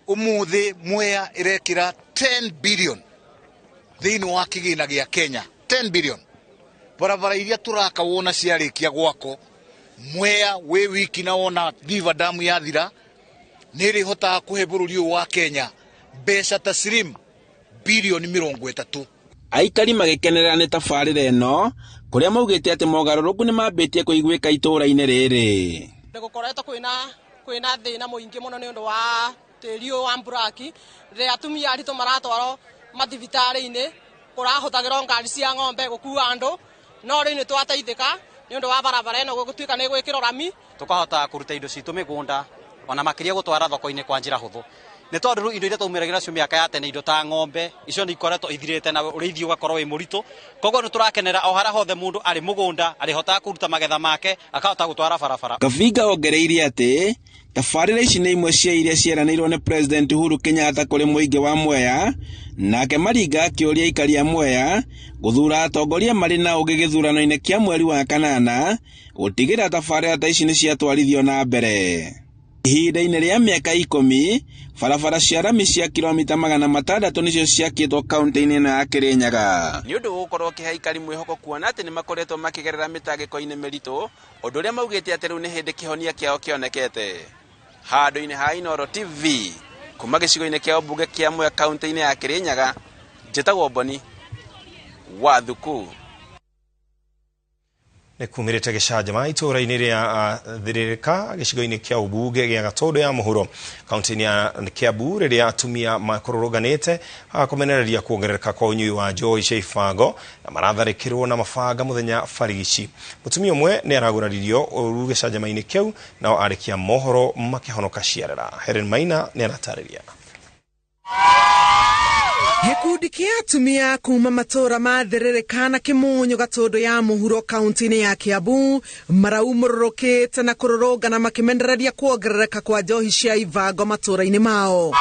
Ũmũthĩ Mwea ĩrekĩra 10 billion thĩinĩ wa kĩgĩna gĩa Kenya, 10 billion. Barabara iria tũraka wona ciarĩkia gwako Mwea wĩ wiki na wona River Dam yathira nĩ ĩrĩhotaga kũhe bũrũri ũyũ wa Kenya mbeca taslim bilioni 30. Aikari magĩkenerera nĩ tabarĩra ĩno kũrĩa maugĩte atĩ mogarũrũku nĩ mambĩtie kũiguĩka itũũra-inĩ rĩrĩ. Nĩ gũkoretwo kwĩna thĩna mũingĩ mũno nĩ ũndũ wa tĩri ũyũ wa mburaki rĩrĩa atumia aritũ maratwarwo mathibitarĩ-inĩ kũrahũthagĩrwo ngari cia ng'ombe gũkua andũ, no rĩu nĩ twateithĩka nĩ ũndũ wa barabara ĩno gũtuĩka nĩ gwĩkĩrwo rami tũkahota kũruta indo citũ mĩgũnda ona makĩria gũtwara thoko-inĩ kwa njĩra hũthũ. Nĩ tondũ rĩu indo iria twaumĩragira nacio mĩaka ya tene, indo ta ng'ombe icio nĩ ikoretwo ithirĩte na ũrĩithi ũgakorwo wĩ mũritũ. Koguo nĩ tũrakenera o harĩa hothe mũndũ arĩ mũgũnda arĩhotaga kũruta magetha make akahota gũtwara barabara. Kabinga ongereire atĩ tabarĩra ici nĩ imwe cia iria cieranĩirwo nĩ President Uhuru Kenyatta kũrĩ mũingĩ wa Mwea. Nake Maringa akĩũria aikari a Mwea gũthuura atongoria marĩ na ũgĩ gĩthurano-inĩ kĩa mweri wa kanana gũtigĩrĩra tabarĩra ta ici nĩ ciatwarithio na mbere. Ihinda-inĩ rĩa mĩaka 10 barabara cia rami cia kilomita 600 nĩcio ciakĩtwo kaunti-inĩ ĩno ya Kirinyaga. Nĩ ũndũ gũkorwo kĩhe aikari mwĩhoko kuona atĩ nĩ makoretwo makĩgerera mĩtangĩko-inĩ mĩritũ, ũndũ ũrĩa maugĩte atĩ rĩu nĩ hĩndĩ kĩhonia kĩao kĩonekete. Handũ-inĩ ha Inooro TV kuma gĩcigo-inĩ kĩa ũmbunge kĩa Mwea kaunti-inĩ ya Kirinyaga, njĩtagwo Boni Wathuku. Nĩ kumĩrĩte gĩcanjama itũũra-inĩ rĩa Thĩrĩrĩka gĩcigo-inĩ kĩa ũmbunge gĩa Gatũndũ ya mũhuro kaunti-inĩ ya Kiambu rĩrĩa atumia makũrũrũnganĩte kũmenereria kuongerereka kwa ũnyui wa njohi cia ibango na maratharĩkĩrwo na mabanga mũthenya barigici. Mũtumia ũmwe nĩ araguraririo ũru gĩcanjama-inĩ kĩu nao arĩkia mohoro makĩhonoka ciarera. Helen Maina nĩ aratarĩria. Gĩkundi kĩa atumia kuma matũũra ma Thĩrĩrĩka na Kĩmũnyũ Gatũndũ ya mũhuro kaunti-inĩ ya Kiambu maraumũrũrũkĩte na kũrũrũngana makĩmenereria kuongerereka kwa njohi cia ibango matũũra-inĩ mao.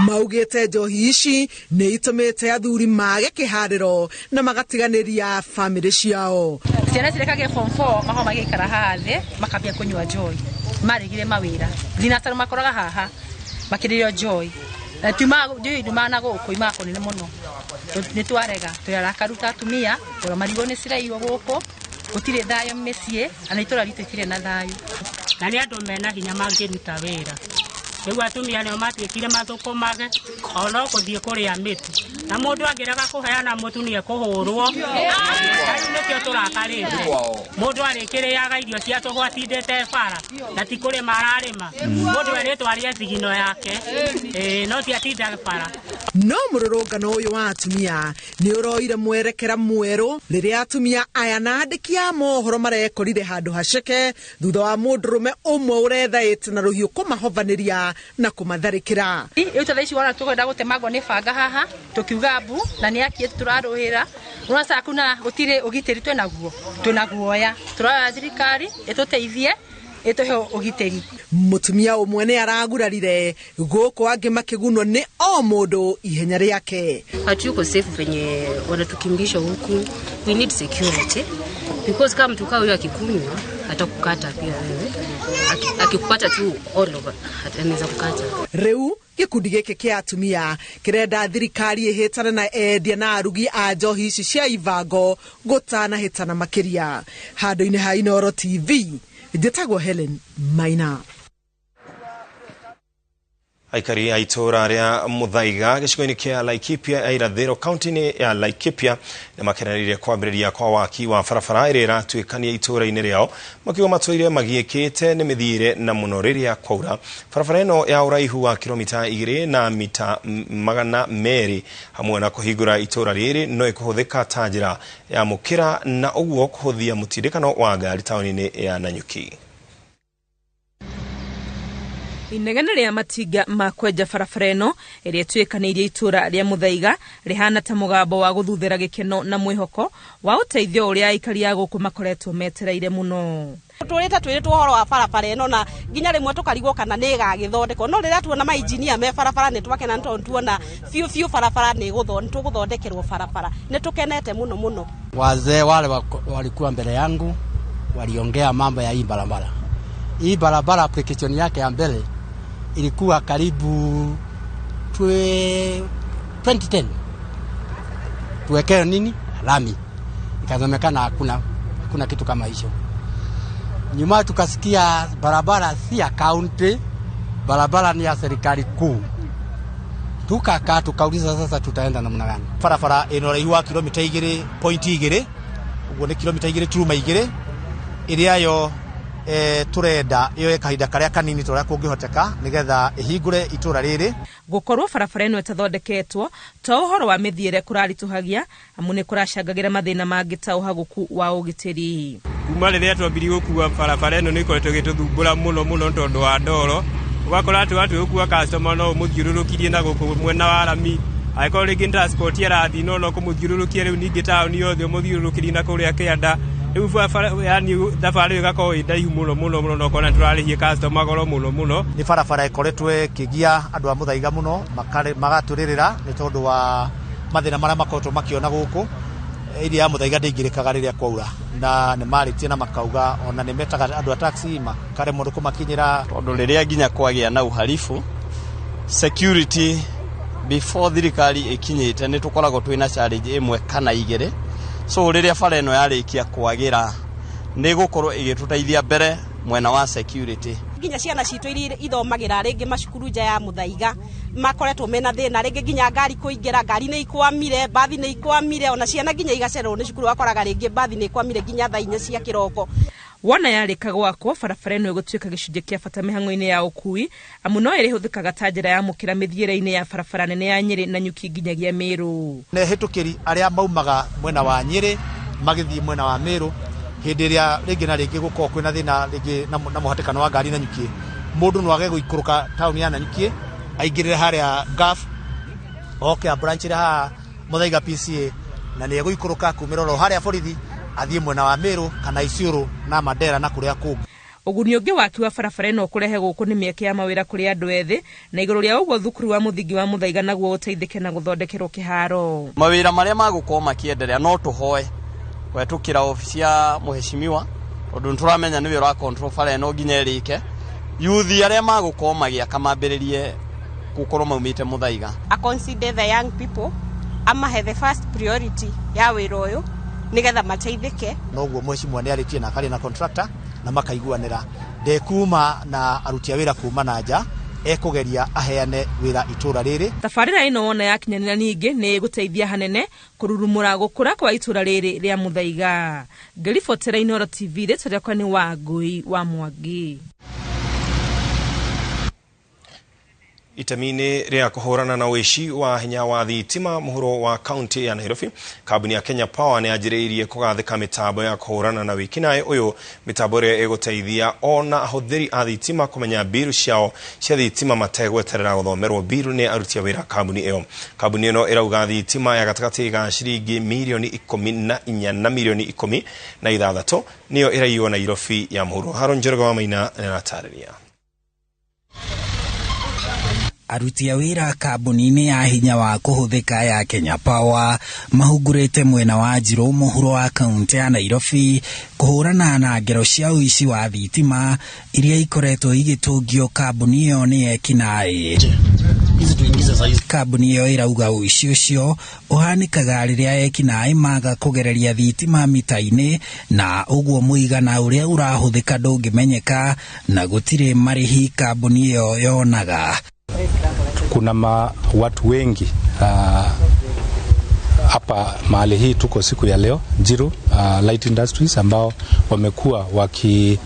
Maugĩte njohi ici nĩ itũmĩte athuri mage kĩharĩro na magatiganĩria bamĩrĩ ciao. Ciana cirekagia form 4 maho magĩikara haha thĩ makambia kũnyua njohi, marĩgire mawĩra thinacaru makoraga haha makĩrĩrio njohi. Tuma njohi ndumana gũkũ imaga kũnene mũno, nĩ twarega twĩ arakaru ta atumia ora marigũ nĩ ciraiywo gũkũ, gũtirĩ thayũ mĩciĩ na itũra ritũ itirĩ na thayũ. Na nĩ andũ mena hinya mangĩruta wĩra. Rĩu atumia nĩo matuĩkire mathũkũmage ona gũthiĩ kũrĩa mĩtu. Na mũndũ angĩrega kũheana mũtu nĩ ekũhũrwo. Rĩu nĩkĩo tũrakarĩte. Mũndũ arĩkĩrĩaga irio cia tũhũ atindĩte bara na ti kũrĩma ararĩma. Mũndũ erĩtwo arĩe thigino yake, no ti atinda bara. No mũrũrũngano ũyũ wa atumia nĩ ũroire mwerekera mwerũ rĩrĩa atumia aya na andĩki a mohoro marekorire handũ haceke thutha wa mũndũrũme ũmwe ũrethaĩte na rũhiũ kũmahovanĩria na kũmatharĩkĩra. Rĩu ta thaa ici wona tũkwenda gũtemangwo nĩ banga haha tũkiuga mbu na nĩ akie tũrarũĩra. Ũrona kuna gũtirĩ ũgitĩri twĩnaguo, twĩna guoya, tũroya thirikari ĩtũteithie ĩtũhe ũgitĩri. Mũtumia ũmwe nĩ aragurarire gũkũ angĩ makĩgunwo nĩ o mũndũ ihenya rĩake. Hatuko safe venye wanatukimbisha huku. We need security because kama mtu huyo akikunywa atakukata pia wewe. Akikupata tu all over anaweza kukata. Rĩu gĩkundi gĩkĩ kĩa atumia kĩrenda thirikari ĩhĩtane na endia na arugi a njohi ici cia ivango gũtanahĩtana makĩria. Handũ-inĩ ha Inooro TV, njĩtagwo Helen Maina. Aikari a itũũra rĩa Muthaiga gĩcigo-inĩ kĩa Laikipia ya irathĩro kaunti-inĩ ya Laikipia nĩ makenereire kwambĩrĩria kwa waki wa barabara ĩrĩa ĩratuĩkania itũũra-inĩ rĩao, makiuga matũire magiĩkĩte nĩ mĩthiĩre na mũno rĩrĩa kwaura. Barabara ĩno ya ũraihu wa kilomita 2 na mita 200 hamwe na kũhingũra itũũra rĩrĩ no ĩkũhũthĩka ta njĩra ya mũkĩra na ũguo kũhũthia mũtindĩkano wa ngari taũni-inĩ ya Nanyuki. Inegene rĩa matinga ma kwenja barabara ĩno ĩrĩa ĩtuĩkanĩirie itũũra rĩa Muthaiga rĩhana ta mũgambo wa gũthuthĩra gĩkeno na mwĩhoko wa ũteithio ũrĩa aikari a gũkũ makoretwo metereire mũno. Tũrĩte twĩrĩtwo ũhoro wa barabara ĩno na nginya rĩmwe tũkarigwo kana nĩ ĩgagĩthondekwo, no rĩrĩa tuona mainjinia me barabara nĩ twakena tondũ tuona biũ biũ barabara nĩ tũgũthondekerwo barabara, nĩ tũkenete mũno mũno. Wazee wale walikuwa mbele yangu waliongea mambo ya hii barabara. Hii barabara application yake ya mbele ilikuwa karibu 2010. Tuwekee nini? Lami. Ikasemekana hakuna kitu kama hicho. Nyuma tukasikia barabara si ya county, barabara ni ya serikali kuu. Tukakaa tukauliza sasa tutaenda namna gani? Barabara ĩno ũraihu wa kilomita 2.2, ũguo nĩ kilomita 2.2 ĩrĩa yo turenda yoe kahinda karia kanini toria kungihoteka nigetha ihingure itura riri. Gukorwo barabara ĩno ĩtathondeketwo to ũhoro wa mĩthiĩre kũraritũhagia amu nĩ kũracangagĩra mathĩna mangĩ ta ũhagũku wa ũgitĩri. Kuma rĩrĩa twambirie gũkua barabara ĩno nĩ ĩkoretwo ĩgĩtũthumbũra mũno mũno tondũ wa ndoro, ũgakora atĩ watue gũkua customer no ũmũthiũrũrũkirie na gũkũ mwena wa rami, angĩkorwo rĩngĩ transport ĩrathiĩ no kũmũthiũrũrũkia rĩu ningĩ taũni yothe ũmũthiũrũrũkĩrie na kũrĩa kĩanda. Rĩu barabara yani thabarĩ ĩyo ĩgakorwo ĩ ndaihu mũno mũno mũno na ũkona nĩtũrarĩhia customer goro mũno mũno. Nĩ barabara ĩkoretwo ĩkĩgia andũ a Muthaiga mũno magatũrĩrĩra nĩ tondũ wa mathĩna marĩa makoretwo makĩona gũkũ. Area ya Muthaiga ndĩingĩrĩkaga rĩrĩa kwaura na nĩ marĩtie na makauga ona nĩ metaga andũ a taxi makaremwo nĩ kũmakinyĩra tondũ rĩrĩa nginya kwagĩa na uhalifu security before thirikari ĩkinyĩte nĩ tũkoragwo twĩna challenge ĩmwe kana igĩrĩ. So rĩrĩa bara ĩno yarĩkia kwagĩra nĩ gũkorwo ĩgĩtũteithia mbere mwena wa security. Nginya ciana citũ iria ithomagĩra rĩngĩ macukuru nja ya Muthaiga makoretwo mena thĩna rĩngĩ nginya ngari kũingĩra, ngari nĩ ikwamire, bathi nĩ ikwamire, ona ciana nginya igacererwo nĩ cukuru, wakoraga rĩngĩ bathi nĩ ikwamire nginya thaa 4 cia kĩroko. Wona yarĩka gwakwo barabara ĩno ĩgũtuĩka gĩcunjĩ kĩa bata mĩhang'o-inĩ ya ũkui amu no ĩrĩhũthĩkaga ta njĩra ya mũkĩra mĩthiĩre-inĩ ya barabara nene ya Nyĩrĩ na Nyuki nginyagia Mĩrũ. Nĩ hĩtũkĩri arĩa maumaga mwena wa Nyĩrĩ magĩthiĩ mwena wa Mĩrũ hĩndĩ ĩrĩa rĩngĩ na rĩngĩ gũkorwo kwĩna thĩna rĩngĩ na mũhatĩkano wa ngari Nanyuki, mũndũ no age gũikũrũka taũni ya Nanyuki aingĩrĩre harĩa Gulf oke ambranchĩre haha Muthaiga PCA na nĩ egũikũrũka kumĩra oro harĩa borithi athiĩ mwena wa Mĩrũ kana Isiolo na Mandera na kũrĩa kũngĩ. Ũguni ũngĩ waki wa barabara ĩno ũkũrehe gũkũ nĩ mĩeke ya mawĩra kũrĩ andũ ethĩ na igũrũ rĩa ũguo thukuru wa mũthingi wa Muthaiga naguo ũteithĩke na gũthondekerwo kĩharo. Mawĩra marĩa magũkorwo makĩenderea no tũhoe kũhetũkĩra obici ya mũheshimiwa tondũ nĩtũramenya nĩwe ũra control bara ĩno nginya ĩrĩke. Yuthi arĩa magũkorwo magĩaka mambĩrĩrie gũkorwo maumĩte Muthaiga. I consider the young people amahe the first priority ya wĩra ũyũ nigetha mateithĩke. Noguo mũheshimiwa nĩ arĩtie na akarĩ na contractor na makaiguanĩra ndekuma na aruti a wĩra kuma na nja Ekugeria aheane wira itura riri. Tabarĩra ĩno wona yakinyanĩra ningĩ nĩ ĩgũteithia hanene kũrurumũra gũkũra kwa itũra rĩrĩ rĩa Muthaiga. Ngĩribotera Inooro TV, rĩtwa rĩakwa nĩ Wangũi wa Mwangi. Itemi-inĩ rĩa kũhũrana na ũici wa hinya wa thitima mũhuro wa kaunti ya Nairobi, kambuni ya Kenya Power nĩ yanjĩrĩirie kũgathĩka mĩtambo ya kũhũrana na wĩkinaĩ ũyũ, mĩtambo ĩrĩa ĩgũteithia ona ahũthĩri a thitima kũmenya mbiru ciao cia thitima mategweterera gũthomerwo mbiru nĩ aruti a wĩra kambuni ĩyo. Kambuni ĩno ĩrauga thitima ya gatagatĩ ga ciringi mirioni 14 na mirioni 16 nĩyo ĩraiywo Nairobi ya mũhuro. Haron Njoroge wa Maina nĩaratarĩria. Aruti a wĩra kambuni-inĩ ya hinya wa kũhũthĩka ya Kenya Power mahungurĩte mwena wa Njirũ mũhuro wa kaunti ya Nairobi kũhũrana na ngero cia ũici wa thitima iria ikoretwo igĩtũngio kambuni ĩyo nĩ ekinaĩ. Kambuni ĩyo ĩrauga ũici ũcio ũhanĩkaga rĩrĩa ekinaĩ maga kũgereria thitima mita-inĩ na ũguo mũigana ũrĩa ũrahũthĩka ndũngĩmenyeka na gũtirĩ marĩhi kambuni ĩyo yonaga. Kuna watu wengi hapa mahali hii tuko siku ya leo Njiru Light Industries ambao wamekuwa waki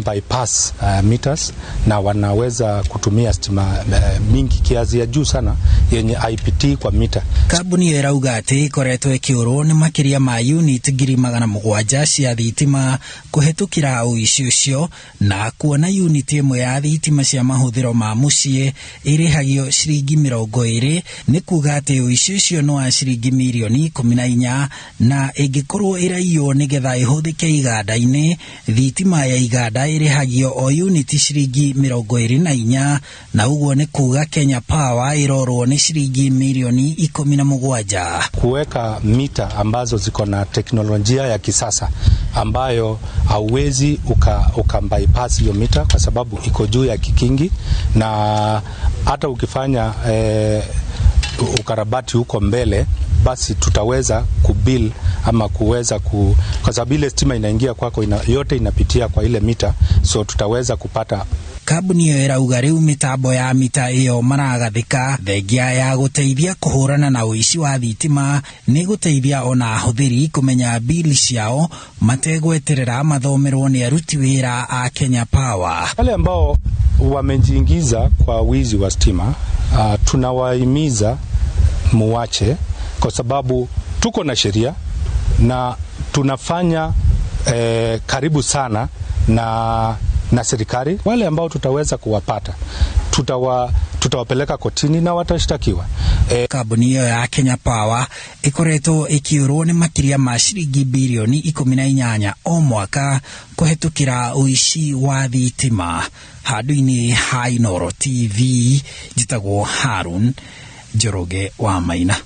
bypass meters na wanaweza kutumia stima mingi kiasi ya juu sana yenye IPT kwa mita. Kambuni ĩyo ĩrauga atĩ ĩkoretwo ĩkĩũrwo nĩ makĩria ma unit 700,000 cia thitima kũhetũkĩra ũici ũcio na kuona unit ĩmwe ya thitima cia mahũthĩro ma mũciĩ ĩrĩhagio ciringi 20 nĩ kuga atĩ ũici ũcio nĩ wa ciringi mirioni 14 na ĩngĩkorwo ĩraiywo nĩgetha ĩhũthĩke iganda-inĩ thitima ya iganda ĩrĩhagio o unit ciringi 24 na ũguo nĩ kuga Kenya Power ĩrorwo nĩ ciringi milioni 17. Kuweka mita ambazo ziko na teknolojia ya kisasa ambayo hauwezi uka bypass hiyo mita kwa sababu iko juu ya kikingi, na hata ukifanya ukarabati huko mbele basi tutaweza kubill ama kuweza kwa sababu ile stima inaingia kwako yote inapitia kwa ile mita, so tutaweza kupata. Kambuni ĩyo ĩrauga rĩu mĩtambo ya mita ĩyo maragathĩka thengia ya gũteithia kũhũrana na ũici wa thitima nĩ gũteithia ona ahũthĩri kũmenya bili ciao mategweterera mathomerwo nĩ aruti wĩra a Kenya Power. Wale ambao wamejiingiza kwa wizi wa stima tunawahimiza muache, kwa sababu tuko na sheria na tunafanya karibu sana na serikali. Wale ambao tutaweza kuwapata tutawapeleka kotini na watashtakiwa. Kambuni ĩyo ya Kenya Power ĩkoretwo ĩkĩũrwo nĩ makĩria ma ciringi bilioni 18 o mwaka kũhetũkĩra ũici wa thitima. Handũ-inĩ ha Inooro TV njĩtagwo Harun Njoroge wa Maina.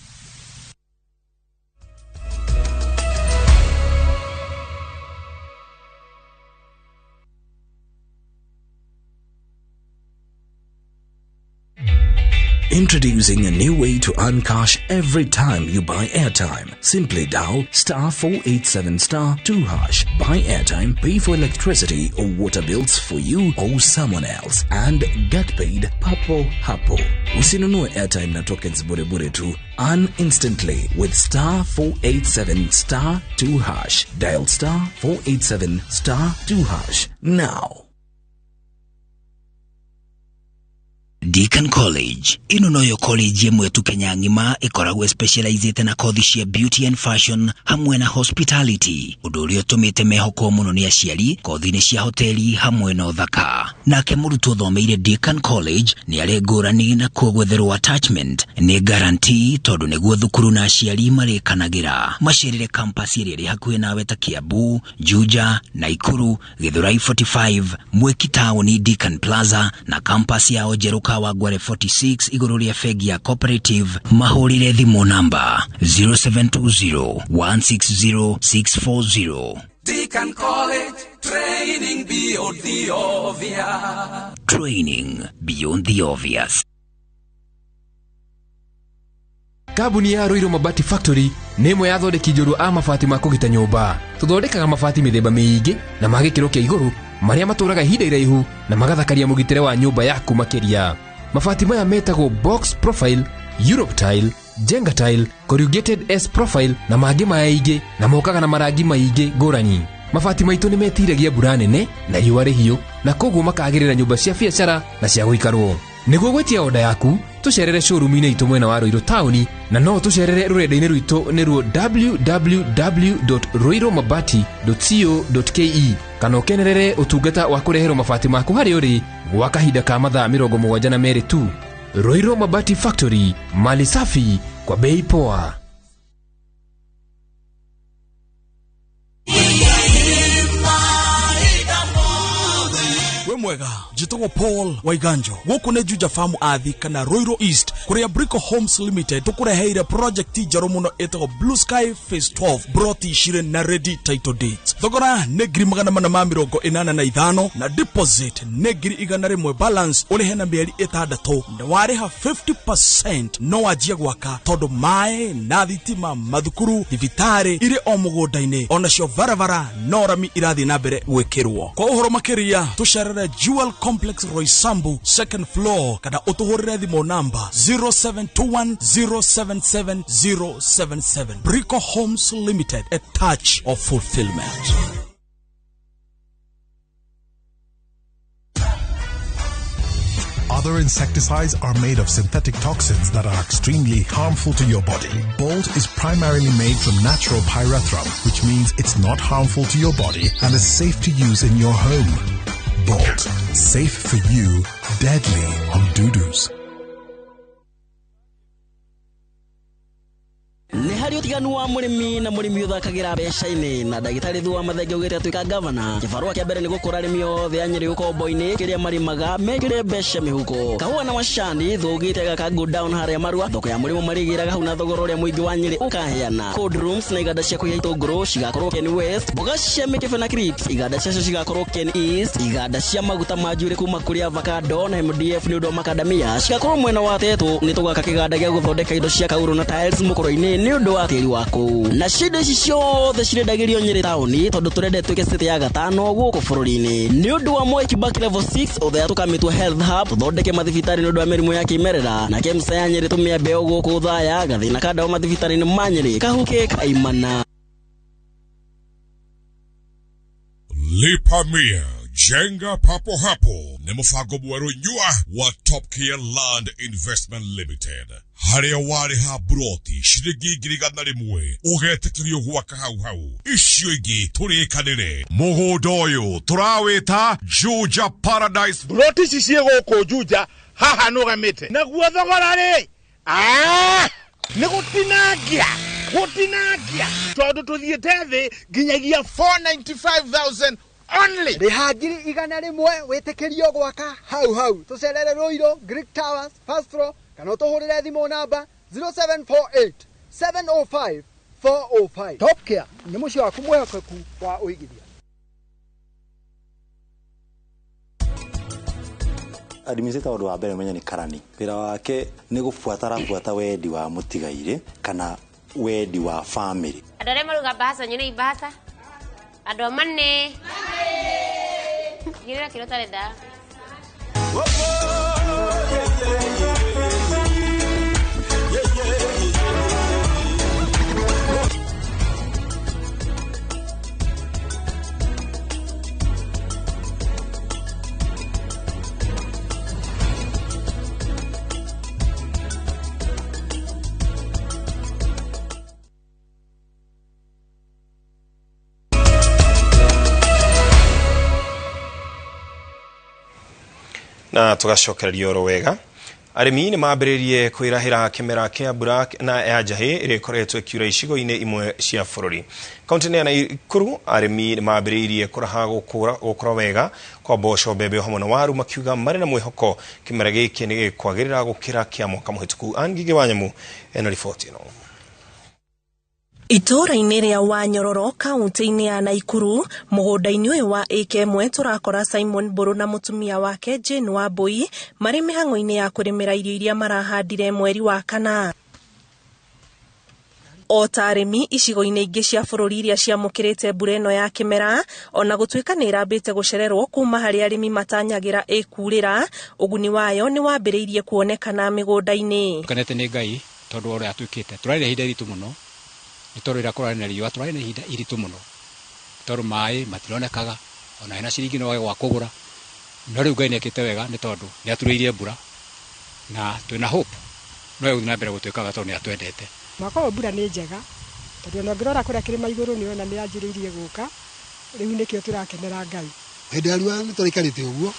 Introducing a new way to earn cash every time you buy airtime. Simply dial *487*2#. Buy airtime, pay for electricity or water bills for you or someone else, and get paid papo hapo. Usinunue airtime na tokens bure bure tu. Earn instantly with *487*2#. Dial *487*2# now. Deacon College ino noyo college ĩmwe tu Kenya ng'ima ĩkoragwo specializĩte na kothi cia beauty and fashion hamwe na hospitality, ũndũ ũrĩa ũtũmĩte mehokwo mũno nĩ aciari kothi-inĩ cia hoteli hamwe na ũthaka. Nake mũrutwo ũthomeire Deacon College nĩ arĩ ngũrani na kuo gwetherwo attachment nĩ guarantee tondũ nĩguo thukuru na aciari marĩkanagĩra. Macerere campus ĩrĩa ĩrĩ hakuhĩ nawe ta Kiambu, Juja, Naikuru, Githurai 45, Mwiki Town, Deacon Plaza na campus yao njerũ Kawangware 46 igũrũ rĩa bengi ya Cooperative. Mahũrĩre thimũ namba 0720 160 640. Deacon College, training beyond the obvious. Training beyond the obvious. Kambuni ya Ruiru Mabati Factory nĩ ĩmwe ya athondeki njorua a mabati ma kũgita nyũmba. Tũthondekaga mabati mĩthemba mĩingĩ na ma gĩkĩro kĩa igũrũ marĩa matũraga ihinda iraihu na magathakaria mũgitĩre wa nyũmba yaku makĩria. Mabati maya metagwo box profile, Europe tile, Jenga tile, corrugated S profile na mangĩ maingĩ, na mokaga na marangi maingĩ ngũrani. Mabati maitũ nĩ metiragia mbura nene na riũa rĩhiũ, na koguo makagĩrĩra nyũmba cia biacara na cia gũikarwo. Nĩguo gwĩtia oda yaku, tũcerere showroom-inĩ itũ mwena wa Ruiru taũni, na no tũcerere rũrenda-inĩ rwitũ nĩruo www.ruirumabati.co.ke, kana ũkenerere ũtungata wa kũreherwo mabati maku harĩa ũrĩ gwa kahinda ka mathaa 72 tu. Ruiru Mabati Factory, mali safi kwa bei poa. We mwega, njĩtagwo Paul Waiganjo. Gũkũ nĩ Juja Farm Athi kana Ruiru East, kũrĩa Brico Homes Limited tũkũreheire project njerũ mũno ĩtagwo Blue Sky Phase 12, broti cirĩ na ready title deeds. Thogora nĩ 485,000 na deposit nĩ 100,000, balance ũrĩhe na mĩeri 6, na warĩha 50% no wanjie gwaka, tondũ maĩ na thitima, mathukuru, thibitarĩ irĩ o mũgũnda-inĩ, onacio barabara no rami irathiĩ na mbere gwĩkĩrwo. Kwa ũhoro makĩria tũcerere Jewel Complex Roysambu second floor, kana ũtũhũrĩre thimũ namba 0721077077. Brico Homes Limited, a touch of fulfillment. Other insecticides are made of synthetic toxins that are extremely harmful to your body. Bolt is primarily made from natural pyrethrum, which means it's not harmful to your body and is safe to use in your home. Bolt, safe for you, deadly on dudus. Nĩ harĩ ũtiganu wa mũrĩmi na mũrĩmi ũthakagĩra mbeca-inĩ, na ndagĩtarĩ Thu wa Mathenge augĩte atuĩka gavana. Kĩbarũa kĩa mbere nĩ gũkũra arĩmi othe a Nyĩrĩ ũkombo-inĩ kĩrĩa marĩmaga mekĩre mbeca mĩhuko. Kahũa na macani Thu augĩte agaka go down harĩa Marua, thoko ya mũrĩmo marĩgĩraga hau na thogora ũrĩa mũingĩ wa Nyĩrĩ ũkaheana. Cold rooms na iganda cia kũiga itũngũrũ cigakorwo Ken West, mboga cia mĩkebe na crisps iganda ciacio cigakorwo Ken East, iganda cia maguta ma njuĩrĩ kuma kũrĩ avocado na MDF nĩ ũndũ wa makadamia cigakorwo mwena wa Tetũ. Nĩ tũgaka kĩganda gĩa gũthondeka indo cia kaurũ na tiles mũkũrũ-inĩ nĩ ũndũ wa tĩri wa kũu. Na cindo ici ciothe cirendagĩrio Nyĩrĩ taũni, tondũ tũrenda ĩtuĩke city ya gatano gũkũ bũrũri-inĩ. Nĩ ũndũ wa Moi Kibaki level 6 ũthea tũkamĩtua health hub, tũthondeke mathibitarĩ nĩ ũndũ wa mĩrimũ ya kĩmerera, na KEMSA ya Nyĩrĩ tũmĩambe o gũkũ Othaya, gathĩna ka ndawa mathibitarĩ-inĩ ma Nyĩrĩ kahuke kaimana. Lipa Mia, jenga papo hapo ni mũbango mwerũ nyua wa Top Care Land Investment Limited, harĩa warĩha buroti ciringi 100,000 ũgetĩkĩrio gwaka hau hau, icio ingĩ tũrĩkanĩre. Mũgũnda ũyũ tũrawĩta Juja Paradise. Buroti ici ciĩ gũkũ Juja haha nũgamĩte, naguo thogora rĩ nĩ gũtinangia gũtinangia, tondũ tũthiĩte thĩ nginyagia 495,000 only. Rĩha 100,000 wĩtĩkĩrio gwaka hau hau. Tũcerere Ruiru Greek Towers first floor, kana ũtũhũrĩre thimũ namba 0748 705 405. Top Care nĩ mũciĩ waku mwĩhokeku wa ũigithia. Administrator ũndũ wa mbere ũmenye nĩ karani. Wĩra wake nĩ gũbuata arabuata wendi wa mũtigairĩ kana wendi wa family. Andũ arĩa maruga mbahaca nyone imbahaca. Andũ a mane. Igĩrĩra kĩrĩa ũtarenda. Na tugacokereria oro wega. Arĩmi nĩ mambĩrĩrie kwĩrahĩra kĩmera kĩa mbura na ya njahĩ ĩrĩa ĩkoretwo ĩkiura icigo-inĩ imwe cia bũrũri. Kaunti-inĩ ya Nakuru arĩmi nĩ mambĩrĩirie kũraha gũkũra wega kwa mboco, mbembe hamwe na waru, makiuga marĩ na mwĩhoko kĩmera gĩkĩ nĩ gĩkwagĩrĩra gũkĩra kĩa mwaka mũhĩtũku. Ann Ngigĩ wa Nyamũ ena riboti ĩno. Itũũra-inĩ rĩa Wanyororo kaunti-inĩ ya Nakuru, mũgũnda-inĩ ũyũ wa ĩka ĩmwe tũrakora Simon Mbũrũ na mũtumia wake Jane Wambui marĩ mĩhang'o-inĩ ya kũrĩmĩra irio iria marahandire mweri wa kana. O ta arĩmi icigo-inĩ ingĩ cia bũrũri iria ciamũkĩrĩte mbura ĩno ya kĩmera, ona gũtuĩka nĩ ĩrambĩte gũcererwo kuma harĩa arĩmi matanyagĩra ĩkurĩra, ũguni wayo nĩ wambĩrĩirie kuonekana mĩgũnda-inĩ. Tũkenete nĩ Ngai tondũ wa ũrĩa atwĩkĩte. Tũrarĩ na ihinda iritũ mũno nĩ tondũ rĩrĩa kũrarĩ na riũa tũrarĩ na ihinda iritũ mũno tondũ maĩ matironekaga ona hena ciringi no wage gwa kũgũra. No rĩu Ngai nĩ ekĩte wega nĩ tondũ nĩ aturĩirie mbura na twĩna hope no egũthiĩ na mbere gũtwĩka wega tondũ nĩ atwendete. Mwaka ũyũ mbura nĩ njega tondũ ona ũngĩrora kũrĩa kĩrĩma igũrũ nĩ ũrona nĩ yanjĩrĩirie gũka, rĩu nĩkĩo tũrakenera Ngai. Hĩndĩ ya riũa nĩ tũraikarĩte ũguo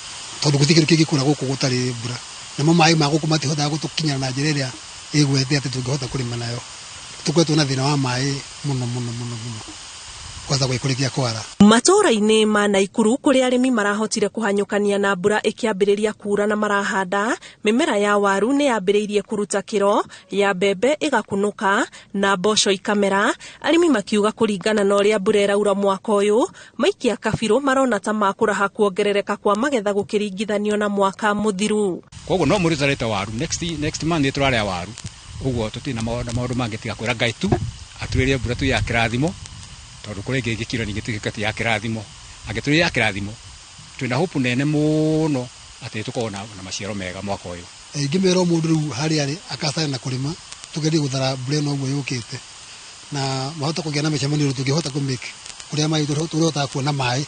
tondũ gũtirĩ kĩndũ kĩngĩkũra gũkũ gũtarĩ mbura, namo maĩ ma gũkũ matihotaga gũtũkinyĩra na njĩra ĩrĩa ĩgwete atĩ tũngĩhota kũrĩma nayo. Tũkoretwo na thĩna wa maĩ mũno mũno mũno mũno kwanza gũgĩkũrĩkia kwara. Matũũra-inĩ ma Naikuru kũrĩa arĩmi marahotire kũhanyũkania na mbura ĩkĩambĩrĩria kuura na marahanda, mĩmera ya waru nĩ yambĩrĩirie kũruta kĩro, ya mbembe ĩgakunũka na mboco ikamera, arĩmi makiuga kũringana na ũrĩa mbura ĩraura mwaka ũyũ, maikia kabirũ marona ta makũraha kuongerereka kwa magetha gũkĩringithanio na mwaka mũthiru. Koguo no mũrĩ tũtarĩte waru, next month nĩ tũrarĩa waru, ũguo tũtirĩ na maũndũ mangĩ tiga kwĩra Ngai tu atũrĩrie mbura tu ya kĩrathimo, tondũ kũrĩ ĩngĩ ĩngĩkiura ningĩ tuĩke ti ya kĩrathimo. Angĩtũrĩria ya kĩrathimo, twĩna hope nene mũno atĩ tũkorwo na maciaro mega mwaka ũyũ. Ingĩmera o mũndũ rĩu harĩa arĩ akacane na kũrĩma, tũgerie gũthara mbura ĩno ũguo yũkĩte na mahota kũgĩa na mĩcemanio ũrĩa tũngĩhota kũ-make kũrĩa maĩ tũrĩhotaga kuona maĩ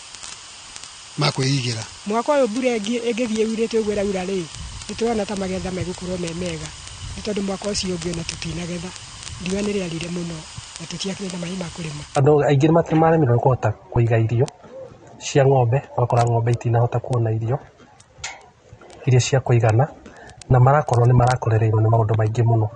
ma kwĩigĩra. Mwaka ũyũ mbura ĩngĩthiĩ yurĩte ũguo ĩraura rĩ, nĩ tũrona ta magetha megũkorwo me mega, nĩ tondũ mwaka ũcio ũngĩ ona tũtinagetha, riũa nĩ rĩarire mũno na tũtiakĩrĩ na maĩ ma kũrĩma. Andũ aingĩ nĩ maremirwo nĩ kũhota kũiga irio cia ng'ombe, ũgakora ng'ombe itinahota kuona irio iria cia kũigana, na marakorwo nĩ marakorereirwo nĩ maũndũ maingĩ mũno.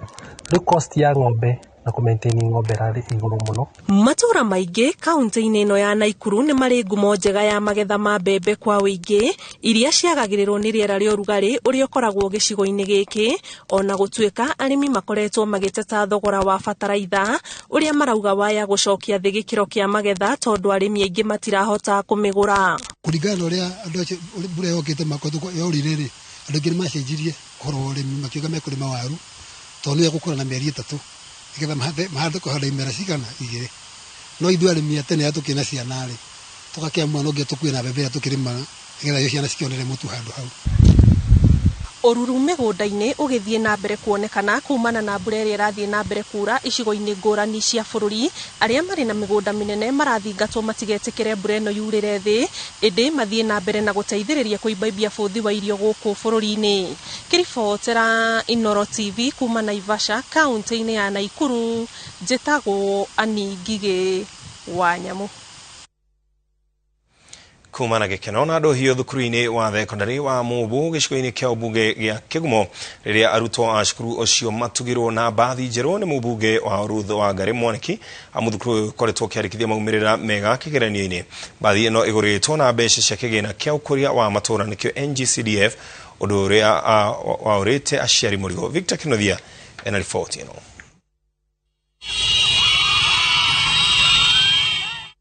Rĩu cost ya ng'ombe na kũ maintain ng'ombe ĩrarĩ igũrũ mũno. Matũũra maingĩ kaunti-inĩ ĩno ya Naikuru nĩ marĩ ngumo njega ya magetha ma mbembe kwa ũingĩ, iria ciagagĩrĩrwo nĩ rĩera rĩa ũrugarĩ ũrĩa ũkoragwo gĩcigo-inĩ gĩkĩ, ona gũtuĩka arĩmi makoretwo magĩteta thogora wa bataraitha ũrĩa marauga waya gũcokia thĩ gĩkĩro kĩa magetha tondũ arĩmi aingĩ matirahota kũmĩgũra. Kũringana na ũrĩa andũ acio mbura yokĩte yorire rĩ, andũ aingĩ nĩ macenjirie ũhoro wa ũrĩmi makiuga mekũrĩma waru tondũ nĩyo ĩgũkũra na mĩeri 3 nĩgetha mahande kũhanda imera cigana 2. No ithuĩ arĩmi a tene arĩa tũkĩrĩ na ciana rĩ, tũgakĩamua no nginya tũkue na mbembe ĩrĩa tũkĩrĩmaga nĩgetha ciana cikĩonere mũtu handũ hau. Ũruru mĩgũnda-inĩ ũgĩthiĩ na mbere kuonekana kumana na mbura ĩrĩa ĩrathiĩ na mbere kuura icigo-inĩ ngũrani cia bũrũri. Arĩa marĩ na mĩgũnda mĩnene marathingatwo matigetĩkĩre mbura ĩno yurĩre thĩ, ĩndĩ mathiĩ na mbere na gũteithĩrĩria kũimbaimbia bũthi wa irio gũkũ bũrũri-inĩ. Kĩribotera Inooro TV kuma Naivasha, kaunti-inĩ ya Naikuru, njĩtagwo Annie Ngigĩ wa Nyamũ. Kuma na gĩkeno na ndũhiũ thukuru-inĩ wa thekondarĩ wa Mũmbu gĩcigo-inĩ kĩa ũmbunge gĩa Kĩgumo rĩrĩa arutwo a cukuru ũcio matugirwo na mbathi njerũ nĩ mũmbunge wa Ruth Wangari Mwaniki. Amu thukuru ũyũ ũkoretwo ũkĩandĩkithia maumĩrĩra mega kĩgeranio-inĩ. Mbathi ĩno ĩgũrĩtwo na mbeca cia kĩgĩna kĩa ũkũria wa matũũra nĩkĩo NGCDF, ũndũ ũrĩa waũrĩte aciari mũrigo. Victor Kĩnuthia ena riboti ĩno.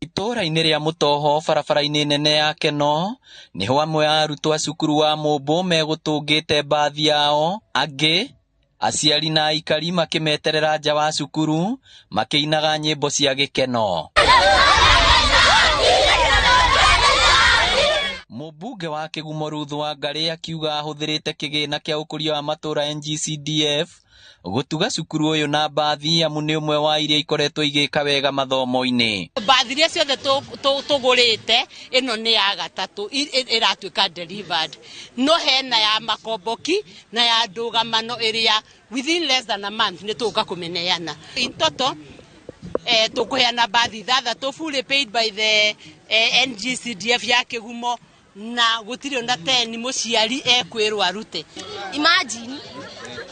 Itũũra-inĩ rĩa Mũtoho barabara-inĩ nene ya Keno nĩho amwe a arutwo a cukuru wa Mũmbũ megũtũngĩte mbathi yao, angĩ aciari na aikari makĩmeterera nja wa cukuru makĩinaga nyĩmbo cia gĩkeno. Mũmbunge wa Kĩgumo Ruth Wangari akiuga ahũthĩrĩte kĩgĩna kĩa ũkũria wa matũũra NGCDF gũtuga cukuru ũyũ na mbathi amu nĩ ũmwe wa iria ikoretwo igĩka wega mathomo-inĩ. Mbathi iria ciothe tũgũrĩte ĩno nĩ ya gatatũ ĩratuĩka delivered, no hena ya makomboki na ya ndũgamano ĩrĩa within less than a month nĩ tũgũka kũmĩneana. In total, tũkũheana mbathi 6 fully paid by the NGCDF ya Kĩgumo na gũtirĩ ona 10 mũciari ekwĩrwo arute. Imagine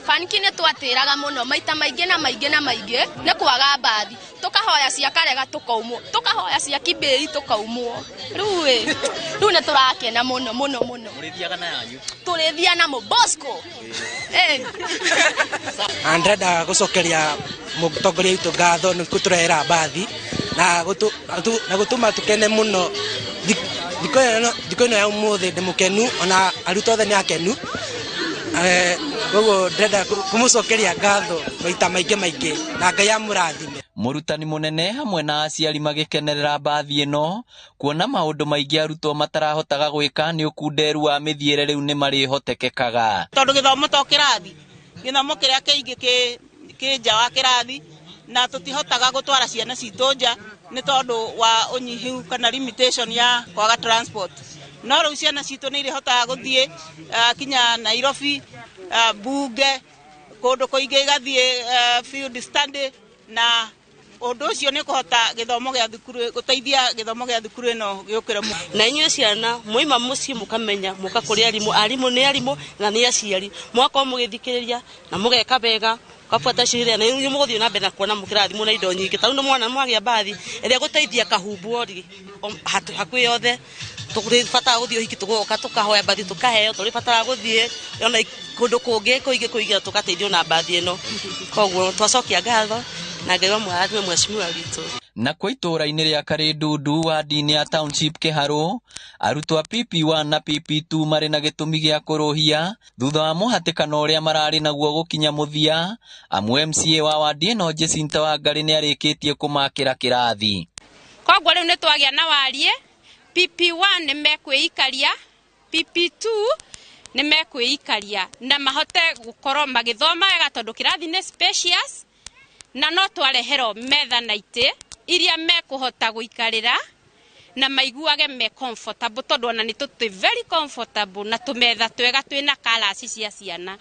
banki nĩ twatĩraga mũno maita maingĩ na maingĩ na maingĩ nĩ kwaga mbathi, tũkahoya cia Karega tũkaumwo, tũkahoya cia Kibei tũkaumwo. Rĩu nĩ tũrakena mũno mũno mũno. Mũrĩthiaga na yanyu? Tũrĩthiaga namo Bosco. Ndĩrenda gũcokeria mũtongoria witũ ngatho nĩ gũtũrehera mbathi na gũtũma tũkene mũno. Thikũ ĩno ya ũmũthĩ ndĩ mũkenu, ona arutwo othe nĩ akenu. Koguo ndĩrenda kũmũcokeria ngatho maita maingĩ maingĩ na Ngai amũrathime. Mũrutani mũnene hamwe na aciari magĩkenerera mbathi ĩno kuona maũndũ maingĩ arutwo matarahotaga gwĩka nĩ ũkunderu wa mĩthiĩre rĩu nĩ marĩhotekekaga. Tondũ gĩthomo to kĩrathi, gĩthomo kĩrĩa kĩingĩ kĩ nja wa kĩrathi, na tũtihotaga gũtwara ciana citũ nja nĩ tondũ wa ũnyihu kana limitation ya kwaga transport. No rĩu ciana citũ nĩ irĩhotaga gũthiĩ kinya Nairobi, bunge, kũndũ kũingĩ igathiĩ field study, na ũndũ ũcio nĩ kũhota gĩthomo gĩa thukuru, gũteithia gĩthomo gĩa thukuru ĩno gĩũkĩre mũno. Na inyuĩ ciana mwaima mũciĩ mũkamenya mũka kũrĩ arimũ, arimũ nĩ arimũ na nĩ aciari, mũgakorwo mũgĩthikĩrĩria na mũgeka wega, mũgabuata sheria, na inyuĩ mũgũthiĩ na mbere na kuona mũkĩrathimwo na indo nyingĩ. Tondũ mwana mwagĩa mbathi ĩrĩa ĩgũteithia kahumbwo rĩ, hakuhĩ yothe tũrĩbataraga gũthiĩ ũhiki tũgoka tũkahoya mbathi tũkaheo, tũrĩbataraga gũthiĩ ona kũndũ kũngĩ kũingĩ kũingĩ tũgateithio na mbathi ĩno. Koguo twacokia ngatho na Ngai wa mũrathime mheshimiwa witũ. Na kwa itũũra-inĩ rĩa Karĩndundu wadi-inĩ ya Township Kĩharũ, arutwo a PP1 na PP2 marĩ na gĩtũmi gĩa kũrũhia thutha wa mũhatĩkano ũrĩa mararĩ naguo gũkinya mũthia, amu MCA wa wadi ĩno Jacinta Wangari nĩarĩkĩtie kũmakĩra kĩrathi. Koguo rĩu nĩtwagĩa na wariĩ, PP1 nĩ mekwĩikaria, PP2 nĩ mekwĩikaria na mahote gũkorwo magĩthoma wega tondũ kĩrathi nĩ spacious, na no twareherwo metha na itĩ iria mekũhota gũikarĩra na maiguage me comfortable, tondũ ona nĩ tũtĩ very comfortable na tũmetha twega twĩna colours cia ciana.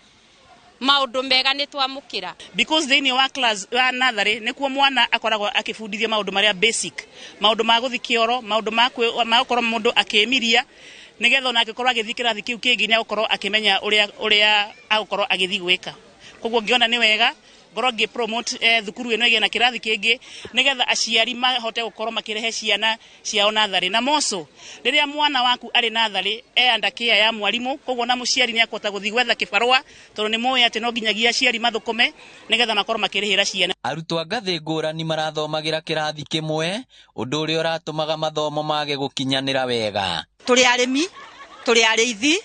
Maũndũ mega nĩ twamũkĩra. Because thĩinĩ wa class wa natharĩ nĩkuo mwana akoragwo akĩbundithio maũndũ marĩa basic, maũndũ ma gũthiĩ kĩoro, maũndũ ma gũkorwo mũndũ akĩmiria, nĩgetha ona angĩkorwo agĩthiĩ kĩrathi kĩu kĩngĩ nĩ agũkorwo akĩmenya ũrĩa agũkorwo agĩthiĩ gwĩka. Koguo ngĩona nĩ wega ngorwo ngĩ promote thukuru ĩno ĩgĩe na kĩrathi kĩngĩ nĩgetha aciari mahote gũkorwo makĩrehe ciana ciao natharĩ. Na moco rĩrĩa mwana waku arĩ natharĩ e under care ya mwarimũ, koguo na mũciari nĩ akũhota gũthiĩ gwetha kĩbarũa tondũ nĩ moĩ atĩ no nginyagia aciari mathũkũme nĩgetha makorwo makĩrĩhĩra ciana. Arutwo a ngathĩ ngũrani marathomagĩra kĩrathi kĩmwe, ũndũ ũrĩa ũratũmaga mathomo mage gũkinyanĩra wega. Tũrĩ arĩmi, tũrĩ arĩithi,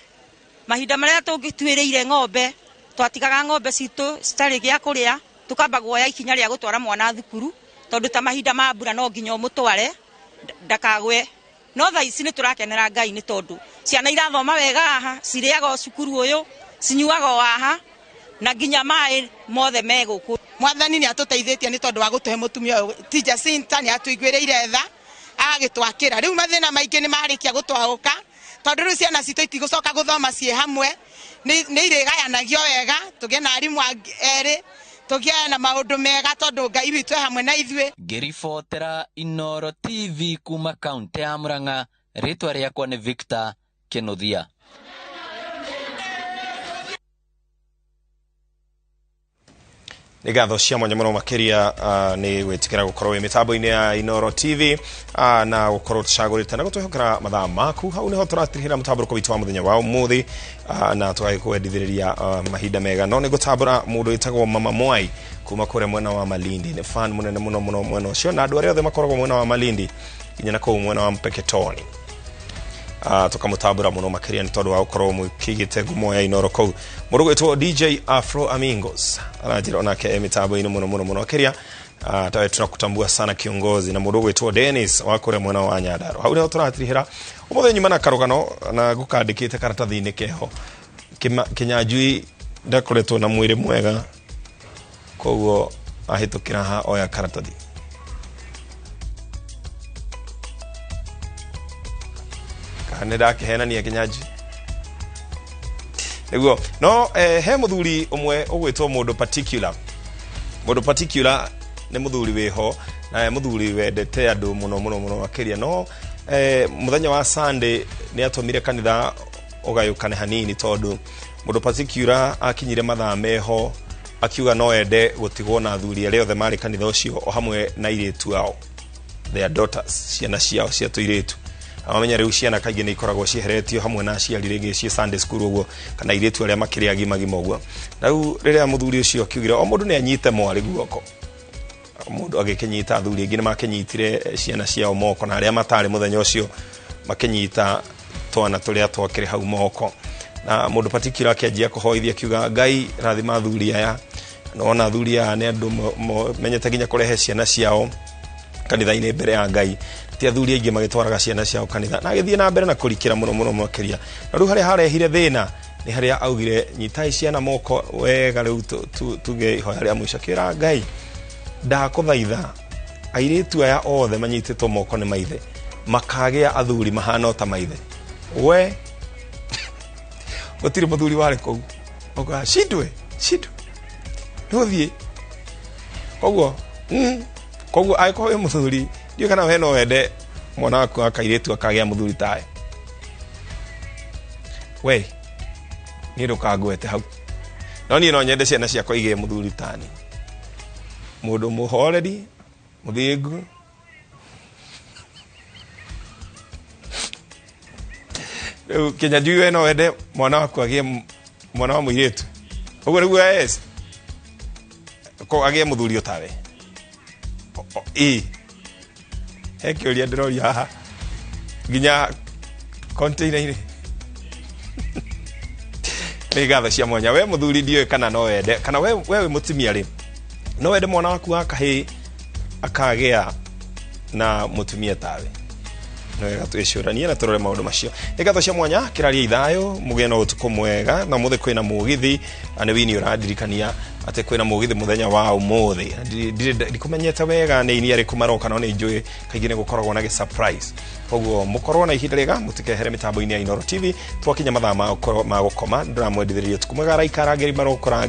mahinda marĩa tũngĩtuĩrĩire ng'ombe twatigaga ng'ombe citũ citarĩ gĩa kũrĩa, tukamba guoya ikinya rĩa gũtwara mwana thukuru tondũ ta mahinda ma mbura no nginya ũmũtware ndakagwe. No thaa ici nĩ tũrakenera Ngai nĩ tondũ ciana irathoma wega haha, cirĩaga o cukuru ũyũ, cinyuaga o haha, na nginya maĩ mothe me gũkũ. Mwathani nĩ atũteithĩtie nĩ tondũ wa gũtũhe mũtumia ũyũ ti Jacinta, nĩ atũiguĩrĩire tha agagĩtwakĩra. Rĩu mathĩna maingĩ nĩ marĩkia gũtwaũka tondũ rĩu ciana citũ itigũcoka gũthoma ciĩ hamwe, nĩ irĩgayanagio wega, tũgĩe na arimũ erĩ, tũgĩe na maũndũ mega tondũ Ngai witũ e hamwe na ithuĩ. Ngĩribotera Inooro TV kuma kaunti ya Murang'a, rĩtwa rĩakwa nĩ Victor Kĩnuthia. Nĩ ngatho cia mwanya mũno makĩria nĩ gwĩtĩkĩra gũkorwo wĩ mĩtambo-inĩ ya Inooro TV na gũkorwo tũcagũrĩte na gũtwĩhokera mathaa maku. Hau nĩho tũratirihĩra mũtambũrũko witũ wa mũthenya wa ũmũthĩ na tũgagĩkwendithĩrĩria mahinda mega. No nĩ ngũtambũra mũndũ wĩtagwo Mama Mwai kuma kũrĩa mwena wa Malindi, nĩ fan mũnene mũno mũno mwena ũcio, na andũ arĩa othe makoragwo mwena wa Malindi nginya na kũu mwena wa Mpeketoni. Tukamutambura mũno makĩria nĩ tondũ wa gũkorwo mũkĩigĩte ngumo ya Inooro kũu. Mũndũ gwĩtwo DJ Afro Amingos aranjĩra onake e mĩtambo-inĩ mũno mũno mũno makĩria. Tawe tunakutambua sana kiongozi. Na mũndũ gwĩtwo Dennis wa kũrĩa mwena wa Nyandarua. Hau nĩho tũratirihĩra ũmũthĩ nyuma na karũgano na ngũkandĩkĩte karatathi-inĩ keho. Kĩnyanjui ndakoretwo na mwĩrĩ mwega, koguo ahĩtũkĩra ha oya karatathi. Nĩ ndakĩhenania Kĩnyanjui nĩguo. No he mũthuri ũmwe ũgwĩtwo mũndũ particular. Mũndũ particular nĩ mũthuri wĩho na mũthuri wendete andũ mũno mũno mũno makĩria. No mũthenya wa Sunday nĩ atũmire kanitha ũgayũkane hanini tondũ mũndũ particular akinyire mathaa meho akiuga no ende gũtigwo na athuri arĩa othe marĩ kanitha ũcio o hamwe na airĩtu ao, their daughters, ciana ciao cia tũirĩtu. Amenya rĩu ciana kaingĩ nĩ ikoragwo cieheretio hamwe na aciari rĩngĩ ciĩ Sunday school ũguo, kana airĩtu arĩa makĩrĩ agima gima ũguo. Na rĩu rĩrĩa mũthuri ũcio akiugire o mũndũ nĩ anyite mwarĩ guoko, mũndũ agĩkĩnyita, athuri aingĩ nĩ makĩnyitire ciana ciao moko, na arĩa matarĩ mũthenya ũcio makĩnyita twana tũrĩa twakĩrĩ hau moko. Na mũndũ particular akĩanjia kũhoithia akiuga Ngai rathima athuri aya Nona athuri aya nĩ andũ menyete nginya kũrehe ciana ciao kanitha-inĩ mbere ya Ngai. Ti athuri aingĩ magĩtwaraga ciana ciao kanitha, na agĩthiĩ na mbere na kũrikĩra mũno mũno makĩria. Na rĩu harĩa harehire thĩna nĩ harĩa augire nyitai ciana moko wega, rĩu tuge ihoya rĩa mũico, kĩra Ngai ndakũthaitha airĩtu aya othe manyitĩtwo moko nĩ maithe makagĩa athuri mahana o ta maithe. We gũtirĩ mũthuri warĩ kũu oka shindwe shindwe nũthiĩ koguo koguo angĩkorwo wĩ mũthuri, ndiũĩ kana we no wende mwana waku wa kairĩtu akagĩa mũthuri tawe. We niĩ ndũkangwete hau, no niĩ no nyende ciana ciakwa igĩe mũthuri tani, mũndũ mũhoreri, mũthingu. Rĩu Kĩnyanjui, we no wende mwana waku agĩe mwana wa mũirĩtu ũguo nĩguo es ko agĩe mũthuri ũtawe? Ĩ he kĩũria ndĩroria haha nginya container-inĩ. Nĩ ngatho cia mwanya. We mũthuri, ndiũĩ kana no wende, kana we wĩ mũtumia rĩ, no wende mwana waku wa kahĩĩ akagĩa na mũtumia tawe? Nĩ wega twĩcũranie na tũrore maũndũ macio. Nĩ ngatho cia mwanya, kĩraria ithayũ, mũgĩe na ũtukũ mwega. Na ũmũthĩ kwĩna mũgithi, na nĩ wini ũrandirikania atĩ kwĩna mũgithi mũthenya wa ũmũthĩ. Ndikũmenyete wega nĩ ini arĩkũ maroka, no nĩ njũĩ kaingĩ nĩ gũkoragwo na gĩ surprise. Koguo mũkorwo na ihinda rĩega, mũtikehere mĩtambo-inĩ ya Inooro TV. Twakinya mathaa ma gũkoma, ndĩramwendithĩrĩria ũtukũ mwega. Araika arangĩri marokora.